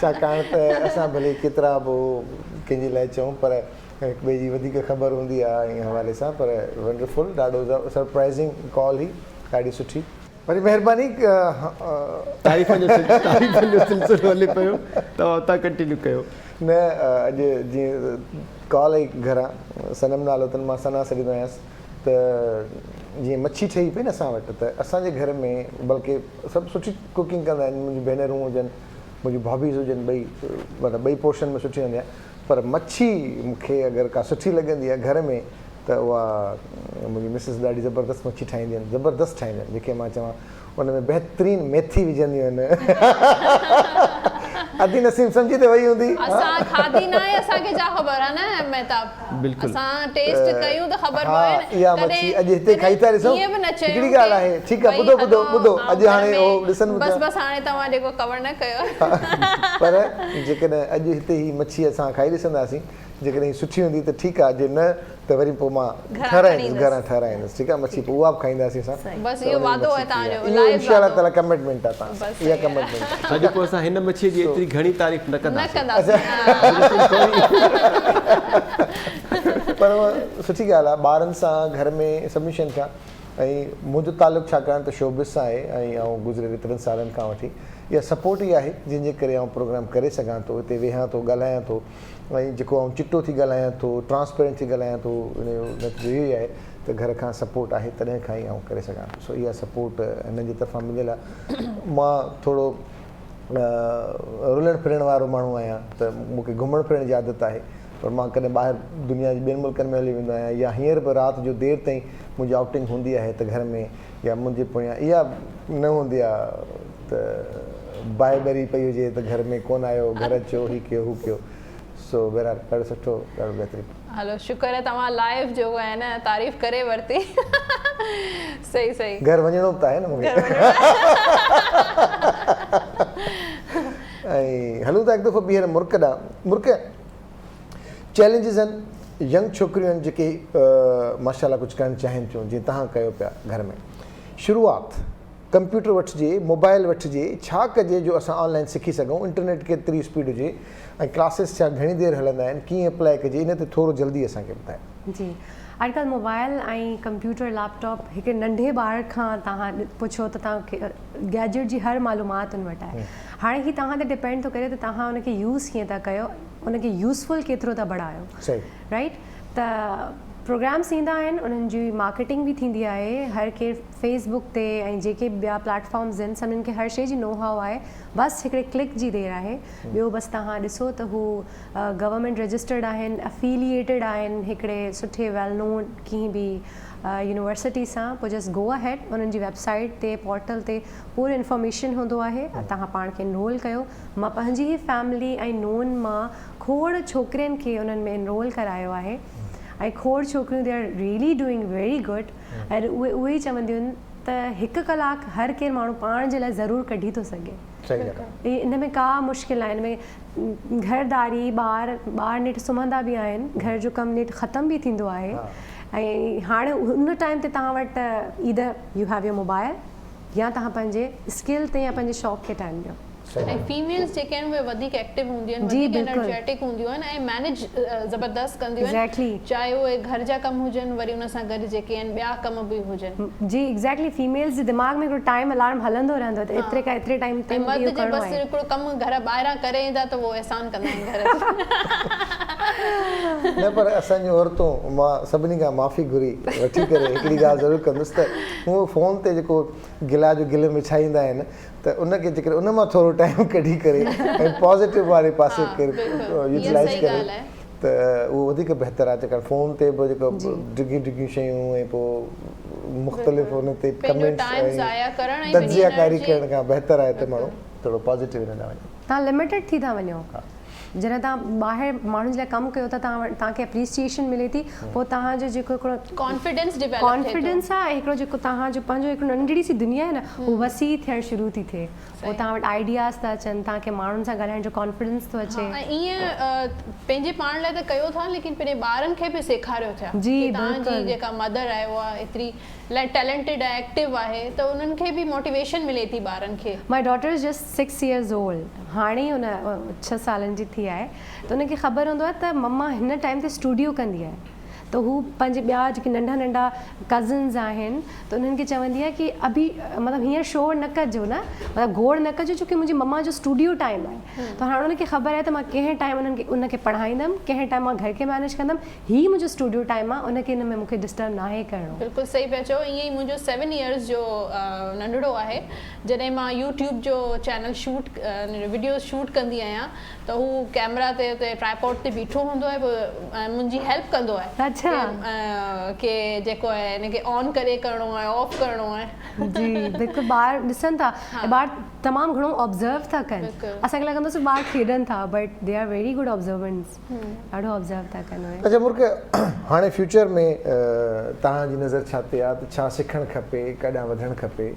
ڇاڪاڻ ته اسان ڀلي ڪيترا به ڪنهن جي لاء چئون پر هڪ ٻئي جي وڌيڪ خبر هوندي آهي ان حوالي سان پر ونڊرفل ڏاڍو سرپرائزنگ ڪال هئي ڏاڍي سٺي. وڏي مهرباني. تعريفن جو تعريفن جو سلسلو هلي پيو توهان اتان ڪنٽينيو ڪيو. نه اڄ جيئن ڪال آئي گهران صنم نالو اٿن مان ثنا سڏيندو آهيانس ته جيئن مڇي ٺهي پئي نه اسان وٽ ته اسان جي گهر ۾ بلڪه سڀ سٺي ڪوڪنگ ڪندا آهن منهنجون ڀينرون هجن منهنجون ڀاڀيز هجن ٻئي مطلب ٻئي پورشن ۾ سٺي هوندي آهي پر مڇي مون کي اگر ڪا سٺي لڳندي آهي گهر ۾ ته اها منهنجي مسز ڏاڍي زبردست مڇي ٺاهينديون آهن زبردست ٺاهينديون آهن جيڪي مان چوان ان ۾ بهترين ميٿي وجهنديون آهن ادي نسيم سمجهي ته وئي هوندي اسان کاڌي ناهي اسان کي ڇا خبر آ نه مهتاب بلڪل اسان ٽيسٽ ڪيون ته خبر پوي نه اها مڇي اڄ هتي کائي ٿا ڏسون هڪڙي ڳالهه آهي ٺيڪ آهي ٻڌو ٻڌو ٻڌو اڄ هاڻي اهو ڏسن بس بس هاڻي توهان جيڪو ڪور نه ڪيو پر جيڪڏهن اڄ هتي هي مڇي اسان کائي ڏسنداسين جيڪڏهن هي سٺي هوندي ته ٺيڪ آ جي نه ته وري پوء مان ٺهرائيندس گهران ٺهرائيندس ٺيڪ آ مڇي پوء اها به کائينداسين اسان بس اهو وعدو آهي توهان جو اهو انشاء الله تعالي ڪمٽمينٽ آ توهان سان اها ڪمٽمينٽ آ اڄ پوء اسان هن مڇي جي ايتري گهڻي تعريف نه ڪنداسين پر سٺي ڳالهه آ ٻارن سان گهر ۾ سڀني شين کان ۽ منهنجو تعلق ڇاڪاڻ ته شوبز سان آهي ۽ آئون گذريل ايترن سالن کان وٺي اها سپورٽ ئي آهي جنهن جي ڪري آئون پروگرام ڪري سگهان ٿو هتي ويهان ٿو ڳالهايان ٿو ۽ جيڪو آئون چٽو ٿي ڳالهايان ٿو، ٽرانسپيرنٽ ٿي ڳالهايان ٿو، ان جو نتيجو اهو ئي آهي ته گهر کان سپورٽ آهي تڏهن کان ئي آئون ڪري سگهان ٿو. سو اها سپورٽ هنن جي طرفان مليل آهي. مان ٿورو رلڻ ڦرڻ وارو ماڻهو آهيان ته مون کي گهمڻ ڦرڻ جي عادت آهي پر مان ڪڏهن ٻاهر دنيا جي ٻين ملڪن ۾ هليو ويندو آهيان يا هينئر به رات جو دير تائين منهنجي آئوٽنگ هوندي آهي ته گهر ۾ يا منهنجي پويان اها نه هوندي آهي ته باهه ٻري پئي هجي ته گهر ۾ ڪونه آيو، گهر اچو، هي ڪيو هو ڪيو. سو بهرحال ڏاڍو سٺو ڏاڍو بهترين. هلو شڪر آهي توهان لائيو جو آهي نه تعريف ڪري ورتي صحيح صحيح. گهر وڃڻو به ته آهي نه مونکي. ۽ هلون ٿا هڪ دفعو ٻيهر مرڪ ڏانهن. مرڪ چئلينجز آهن ينگ ڇوڪريون آهن جيڪي ماشاء الله ڪجهه ڪرڻ چاهين ٿيون جيئن توهان ڪيو پيا گهر ۾ شروعات ڪمپيوٽر وٺجي، موبائل وٺجي، ڇا ڪجي جو اسان آن لائن سکي سگهون، انٽرنيٽ ڪيتري اسپيڊ هجي ۽ ڪلاسز ڇا گهڻي دير هلندا آهن، ڪيئن اپلائي ڪجي ان تي ٿورو جلدي اسان کي ٻڌايو. جي اڄڪلهه موبائل ۽ ڪمپيوٽر ليپ ٽاپ هڪ ننڍي ٻار کان توهان پڇو ته توهان کي گيجيٽ جي هر معلومات ان وٽ آهي هاڻي هي توهان تي ڊپينڊ ٿو ڪري ته توهان ان کي يوز ڪيئن ٿا ڪيو ان کي يوزفل ڪيترو ٿا بڻايو صحيح رائيٽ ته. پروگرامس ايندا آهن انهن جي مارڪيٽنگ به ٿيندي آهي هر ڪير فيس بڪ تي ۽ جيڪي به ٻيا پليٽ فارمز آهن سڀني کي هر شي جي نو هائو آهي بس هڪڙي ڪلڪ جي دير آهي ٻيو بس توهان ڏسو ته هو گورنمينٽ رجسٽرڊ آهن افيليئيٽيڊ آهن هڪڙي سٺي ويل نون ڪنهن به يونيورسٽي سان پوء جسٽ گو اهيڊ انهن جي ويب سائيٽ تي پورٽل تي پورو انفارميشن هوندو آهي توهان پاڻ کي انرول ڪيو مان پنهنجي ئي فيملي ۽ نون مان کوڙ ڇوڪرين کي انهن ۾ انرول ڪرايو آهي ۽ کوڙ ڇوڪريون they are really doing very good ۽ اهي اهي ئي چونديون آهن ته هڪ ڪلاڪ هر ڪير ماڻهو پاڻ جي لاء ضرور ڪڍي ٿو سگهي ان ۾ ڪا مشڪل ناهي ان ۾ گهر داري ٻار ٻار نيٺ سمهندا به آهن گهر جو ڪم نيٺ ختم به ٿيندو آهي ۽ هاڻي ان ٽائيم تي توهان وٽ either you have your mobile يا توهان پنهنجي اسڪل تي يا پنهنجي شوق کي ٽائيم ڏيو. ۽ فيميلز جيڪي آهن اهي وڌيڪ ايڪٽو هونديون آهن وڌيڪ انرجيٽڪ هونديون آهن ۽ مينيج زبردست ڪنديون آهن چاهي اهي گهر جا ڪم هجن وري ان سان گڏ جيڪي آهن ٻيا ڪم به هجن. جي ايگزيڪٽلي فيميلز جي دماغ ۾ هڪڙو ٽائيم الارم هلندو رهندو آهي ته ايتري کان ايتري ٽائيم تائين مونکي اهو ڪرڻو آهي. ۽ مرد جي بس هڪڙو ڪم گهر ٻاهران ڪري ايندا ته اهو احسان ڪندا آهن گهر تي. نه پر اسان جون عورتون مان سڀني کان معافي گهري وٺي ڪري هڪڙي ڳالهه ضرور ڪندس ته هو فون تي جيڪو گلا جو گلم وڇائيندا آهن ته ان کي جيڪڏهن ان مان ٿورو ٽائيم ڪڍي ڪري ۽ پازيٽو واري پاسي يوٽيلائز ڪري ته اهو وڌيڪ بهتر آهي ڇاڪاڻ فون تي به جيڪو ڊگهيون ڊگهيون شيون ۽ پوء مختلف ان تي ڪمينٽس ۽ تجزيه ڪاري ڪرڻ کان بهتر آهي ته ماڻهو ٿورو پازيٽو ان ڏانهن وڃي. توهان لميٽيڊ ٿي ٿا وڃو جڏهن توهان ٻاهر ماڻهن جي لاء ڪم ڪيو ٿا توهان وٽ توهان کي اپريسيئيشن ملي ٿي پوء توهان جو جيڪو هڪڙو ڪانفيڊنس ڊيولپ ٿئي ٿو. ڪانفيڊنس آهي ۽ هڪڙو جيڪو توهان جو پنهنجو هڪڙو ننڍڙي سي دنيا آهي نه هو وسيع ٿيڻ شروع ٿي ٿئي پوء توهان وٽ آئيڊياز ٿا اچن توهان کي ماڻهن سان ڳالهائڻ جو ڪانفيڊنس ٿو اچي. ۽ ائين پنهنجي پاڻ لاء ته ڪيو ٿا ليڪن پنهنجي ٻارن کي به سيکاريو ٿا جي ڪي توهان جي بلڪل. جيڪا مدر آهي اها ايتري ٽيلنٽيڊ آهي ايڪٽو آهي ته انهن کي به موٽيويشن ملي ٿي ٻارن کي. My daughter is just six years old هاڻي ئي هن ڇهه سالن جي ٿي آهي ته ان کي خبر هوندو آهي ته مما هن ٽائيم تي اسٽوڊيو ڪندي آهي ته هو پنهنجي ٻيا جيڪي ننڍا ننڍا ڪزنز آهن ته انهن کي چوندي آهي ڪي اڀي مطلب هينئر شور نه ڪجو نه مطلب گوڙ نه ڪجو ڇو ڪي منهنجي مما جو اسٽوڊيو ٽائيم آهي ته هاڻي ان کي خبر آهي ته مان ڪنهن ٽائيم انهن کي ان کي پڙهائيندم ڪنهن ٽائيم مان گهر کي مينيج ڪندم هي منهنجو اسٽوڊيو ٽائيم آهي ان کي ان ۾ مون کي ڊسٽرب ناهي ڪرڻو. بلڪل صحيح پيا چئو ائين ئي منهنجو سيون ايئرز جو ننڍڙو آهي جڏهن مان يو ٽيوب جو چينل شوٽ وڊيوز شوٽ ڪندي آهيان ته هو ڪيمرا تي اتي ٽرائپوڊ تي بيٺو هوندو آهي پوء منهنجي هيلپ ڪندو آهي اڇا ڪي جيڪو آهي ان کي آن ڪري ڪرڻو آهي آف ڪرڻو آهي. جي بلڪل ٻار ڏسن ٿا ۽ ٻار تمام گهڻو آبزرو ٿا ڪن اسان کي لڳندو آهي ٻار کيڏن ٿا but they are very good observants ڏاڍو آبزرو ٿا ڪن اهي. اڇا مرڪ هاڻي فيوچر ۾ توهان جي نظر ڇا تي آهي ته ڇا سکڻ کپي ڪڏهن وڌڻ کپي.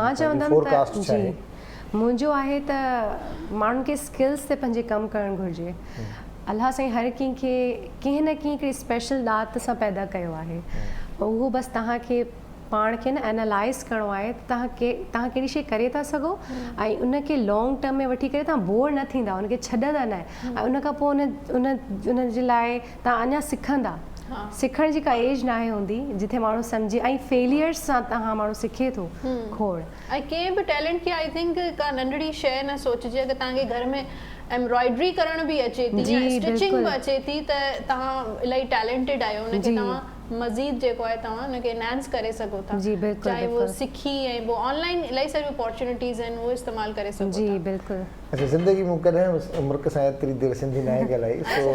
مان چوندم ته جي منهنجو آهي ته ماڻهن کي اسڪلز تي پنهنجي ڪم ڪرڻ گهرجي الله سائين هر ڪنهن کي ڪنهن نه ڪنهن هڪڙي اسپيشل ڏات سان پيدا ڪيو آهي اهو بس توهان کي پاڻ کي نه اينالائز ڪرڻو آهي ته توهان توهان ڪهڙي شي ڪري ٿا سگهو ۽ ان کي لانگ ٽرم ۾ وٺي ڪري توهان بور نه ٿيندا ان کي ڇڏندا نه ۽ ان کان پوء ان ان ان جي لاء توهان اڃا سکندا سکڻ جي ڪا ايج ناهي هوندي جتي ماڻهو سمجهي ۽ فيليئرس سان تهان ماڻهو سکي ٿو کوڙ. ۽ ڪنهن به ٽيلنٽ کي I think ڪا ننڍڙي شيء نه سوچجي اگر توهان کي گهر ۾ ايمبرائڊري ڪرڻ به اچي ٿي يا اسٽچنگ به اچي ٿي ته توهان الاهي ٽيلنٽيڊ آهيو ان کي توهان مزيد جيڪو آهي توهان ان کي انهانس ڪري سگهو ٿا چاهي اهو سکي ۽ پوء آن لائن الاهي ساريون اپارچونيٽيز آهن اهو استعمال ڪري سگهو ٿا. اڇا زندگي مون ڪڏهن به مرڪ سان ايتري دير سنڌي ناهي ڳالهائي سو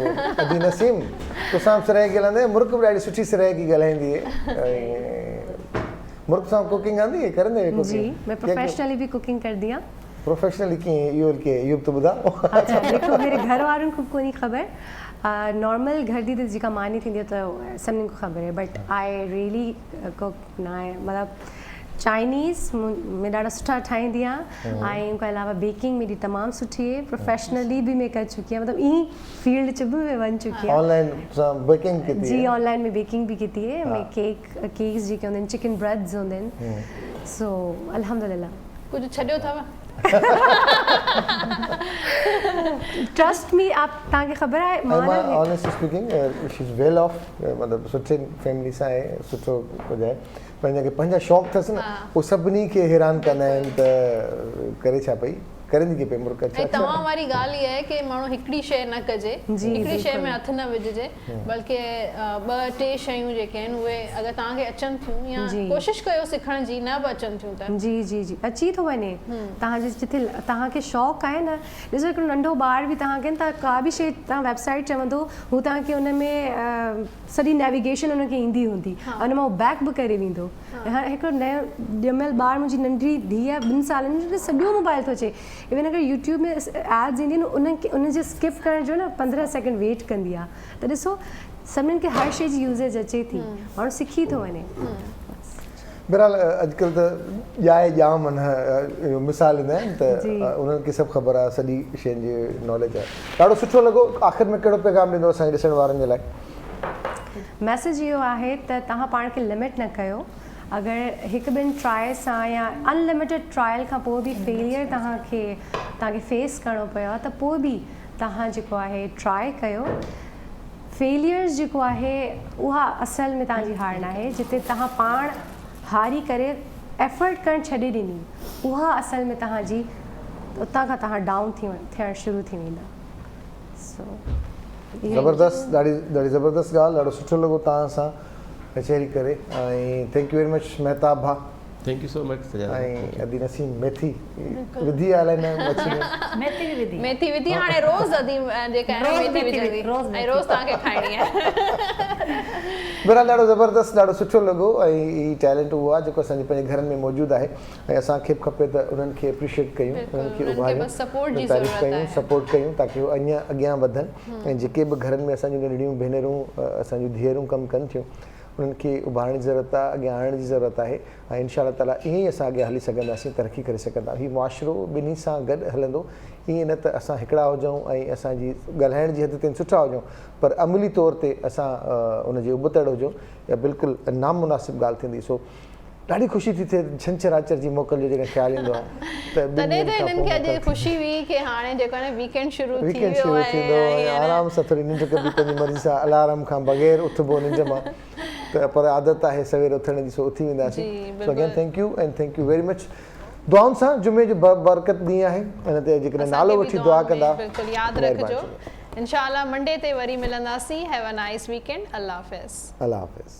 ادي نسيم توسان به سرائيڪي ڳالهائيندي آهيان مرڪ به ڏاڍي سٺي سرائيڪي ڳالهائيندي آهي ۽ مرڪ سان ڪوڪنگ آندي آهي ڪرندي آهي ڪوڪنگ جي مين پروفيشنلي به ڪوڪنگ ڪردي آهيان. پروفيشنلي ڪيئن اهو ڪي اهو به ته ٻڌاء. اڇا ديکو ميري گهر وارن کي ڪونهي خبر نارمل گهر the ته جيڪا ماني ٿيندي آهي ته سڀني کي خبر آهي بٽ I really ڪوڪ ناهي مطلب چائنيز مين ڏاڍا سٺا ٺاهيندي آهيان ۽ ان کان علاوه بيڪنگ ميري تمام سٺي هي پروفيشنلي به مين ڪر چڪي آهيان مطلب اين فيلڊ چ به مين وڃ چڪي آهيان آن لائن سان بيڪنگ ڪيتي جي آن لائن ۾ بيڪنگ به ڪيتي هي مين ڪيڪ ڪيڪس جيڪي هوندا آهن چڪن بريڊز هوندا آهن سو الحمدلله. ڪجهه ڇڏيو اٿو؟ ٽرسٽ مي آپ توهان کي خبر آهي مان نه honestly speaking she is well off مطلب سٺي فيملي سان آهي سٺو ڪجهه آهي پر هن کي پنهنجا شوق اٿس نه اهو سڀني کي حيران ڪندا آهن ته ڪري ڇا پئي. ڪرين ٿي پئي مرڪ. ۽ توهان واري ڳالهه اها آهي ڪي ماڻهو هڪڙي شيء نه ڪجي، هڪڙي شيء ۾ هٿ نه وجهجي بلڪه ٻه ٽي شيون جيڪي آهن اهي اگر توهان کي اچن ٿيون يا ڪوشش ڪيو سکڻ جي نه به اچن ٿيون ته. جي جي جي اچي ٿو وڃي توهان جي جتي توهان کي شوق آهي نه ڏسو هڪڙو ننڍو ٻار به توهان کي ته ڪا به شيء توهان ويب سائيٽ چوندو هو توهان کي ان ۾ سڄي نيويگيشن ان کي ايندي هوندي ان مان هو بيڪ به ڪري ويندو. هڪڙو نيو ڄميل ٻار منهنجي ننڍڙي ڌيء آهي ٻن سالن جي ان کي سڄو موبائل ٿو اچي ايون اگر يوٽيوب ۾ ايڊز اينديون آهن انهن کي ان جي اسڪپ ڪرڻ جو نه 15 سيڪنڊ ويٽ ڪندي آهي ته ڏسو سڀني کي هر شيء جي يوزيج اچي ٿي ماڻهو سکي ٿو وڃي. بهرحال اڄڪلهه ته ڄائي ڄام نه اهو مثال ڏيندا آهن ته انهن کي سڀ خبر آهي سڄي شين جي ناليج آهي ڏاڍو سٺو لڳو آخر ۾ ڪهڙو پيغام ڏيندو اسان جي ڏسڻ وارن جي لاء. ميسيج اهو آهي ته توهان پاڻ کي لمٽ نه ڪيو اگر هڪ ٻن ٽرائي سان يا ان لمٽيڊ ٽرائل کان پوء به فيليئر توهان کي توهان کي فيس ڪرڻو پيو آهي ته پوء به توهان جيڪو آهي ٽرائي ڪيو فيليئرز جيڪو آهي اها اصل ۾ توهان جي هار ناهي جتي توهان پاڻ هاري ڪري ايفرٽ ڪرڻ ڇڏي ڏني اها اصل ۾ توهان جي اتان کان توهان ڊائون ٿيڻ شروع ٿي ويندا سو زبردست ڏاڍي ڏاڍي زبردست ڳالهه ڏاڍو سٺو لڳو توهان سان ڪچهري ڪري ۽ thank you very much Mehtab ڀا thank you so much Sajjad ۽ ادي نسيم ميٿي وڌي آ الائي نه مڇي ۾ ميٿي به وڌي ميٿي وڌي هاڻي روز ادي جيڪا آهي ميٿي وجهندي ۽ روز توهان کي کائڻي آهي. بهرحال ڏاڍو زبردست ڏاڍو سٺو لڳو ۽ هي ٽيلنٽ اهو آهي جيڪو اسان جي پنهنجي گهرن ۾ موجود آهي ۽ اسان کي به کپي ته انهن کي اپريشيٽ ڪيون انهن کي اڀاريون تعريف ڪيون سپورٽ ڪيون تاڪي هو اڃا اڳيان وڌن ۽ جيڪي به گهرن ۾ اسان جون ننڍڙيون ڀينرون اسان جون ڌيئرون ڪم ڪن ٿيون انهن کي اڀارڻ جي ضرورت آهي اڳيان آڻڻ جي ضرورت آهي ۽ انشاء الله تعالي ائين ئي اسان اڳيان هلي سگهنداسين ترقي ڪري سگهندا هي معاشرو ٻنهي سان گڏ هلندو ائين نه ته اسان هڪڙا هجون ۽ اسان جي ڳالهائڻ جي حد تائين سٺا هجون پر عملي طور تي اسان ان جي ابتڙ هجون اها بلڪل نامناسب ڳالهه ٿيندي سو ڏاڍي خوشي ٿي ٿئي ڇنڇر آچر جي موڪل جو جڏهن خيال ايندو آهي ته ٻن تڏهن ڏينهن ته کان هنن پوء کي اڄ موڪل ٿيندي. خوشي هئي ڪي هاڻي جيڪو آهي نه ويڪينڊ شروع ٿي ويڪينڊ ويو شروع آهي ٿيندو ۽ ۽ هينئر آرام سان ٿوري ننڊ ڪبي پنهنجي مرضي سان الارم کان بغير اٿبو ننڊ مان ته پر عادت آهي سوير اٿڻ جي سو اٿي وينداسين جي سو اگين بلڪل. Thank you and thank you very much دعائن سان جمعي جو بابرڪت ڏينهن آهي ان تي جيڪڏهن اسان نالو کي به وٺي دعا دعائن ۾ ڪندا بلڪل ياد مهرباني رکجو ٿيندي. انشاء الله منڊي تي وري ملنداسين have a nice weekend Allah Hafiz. Allah Hafiz.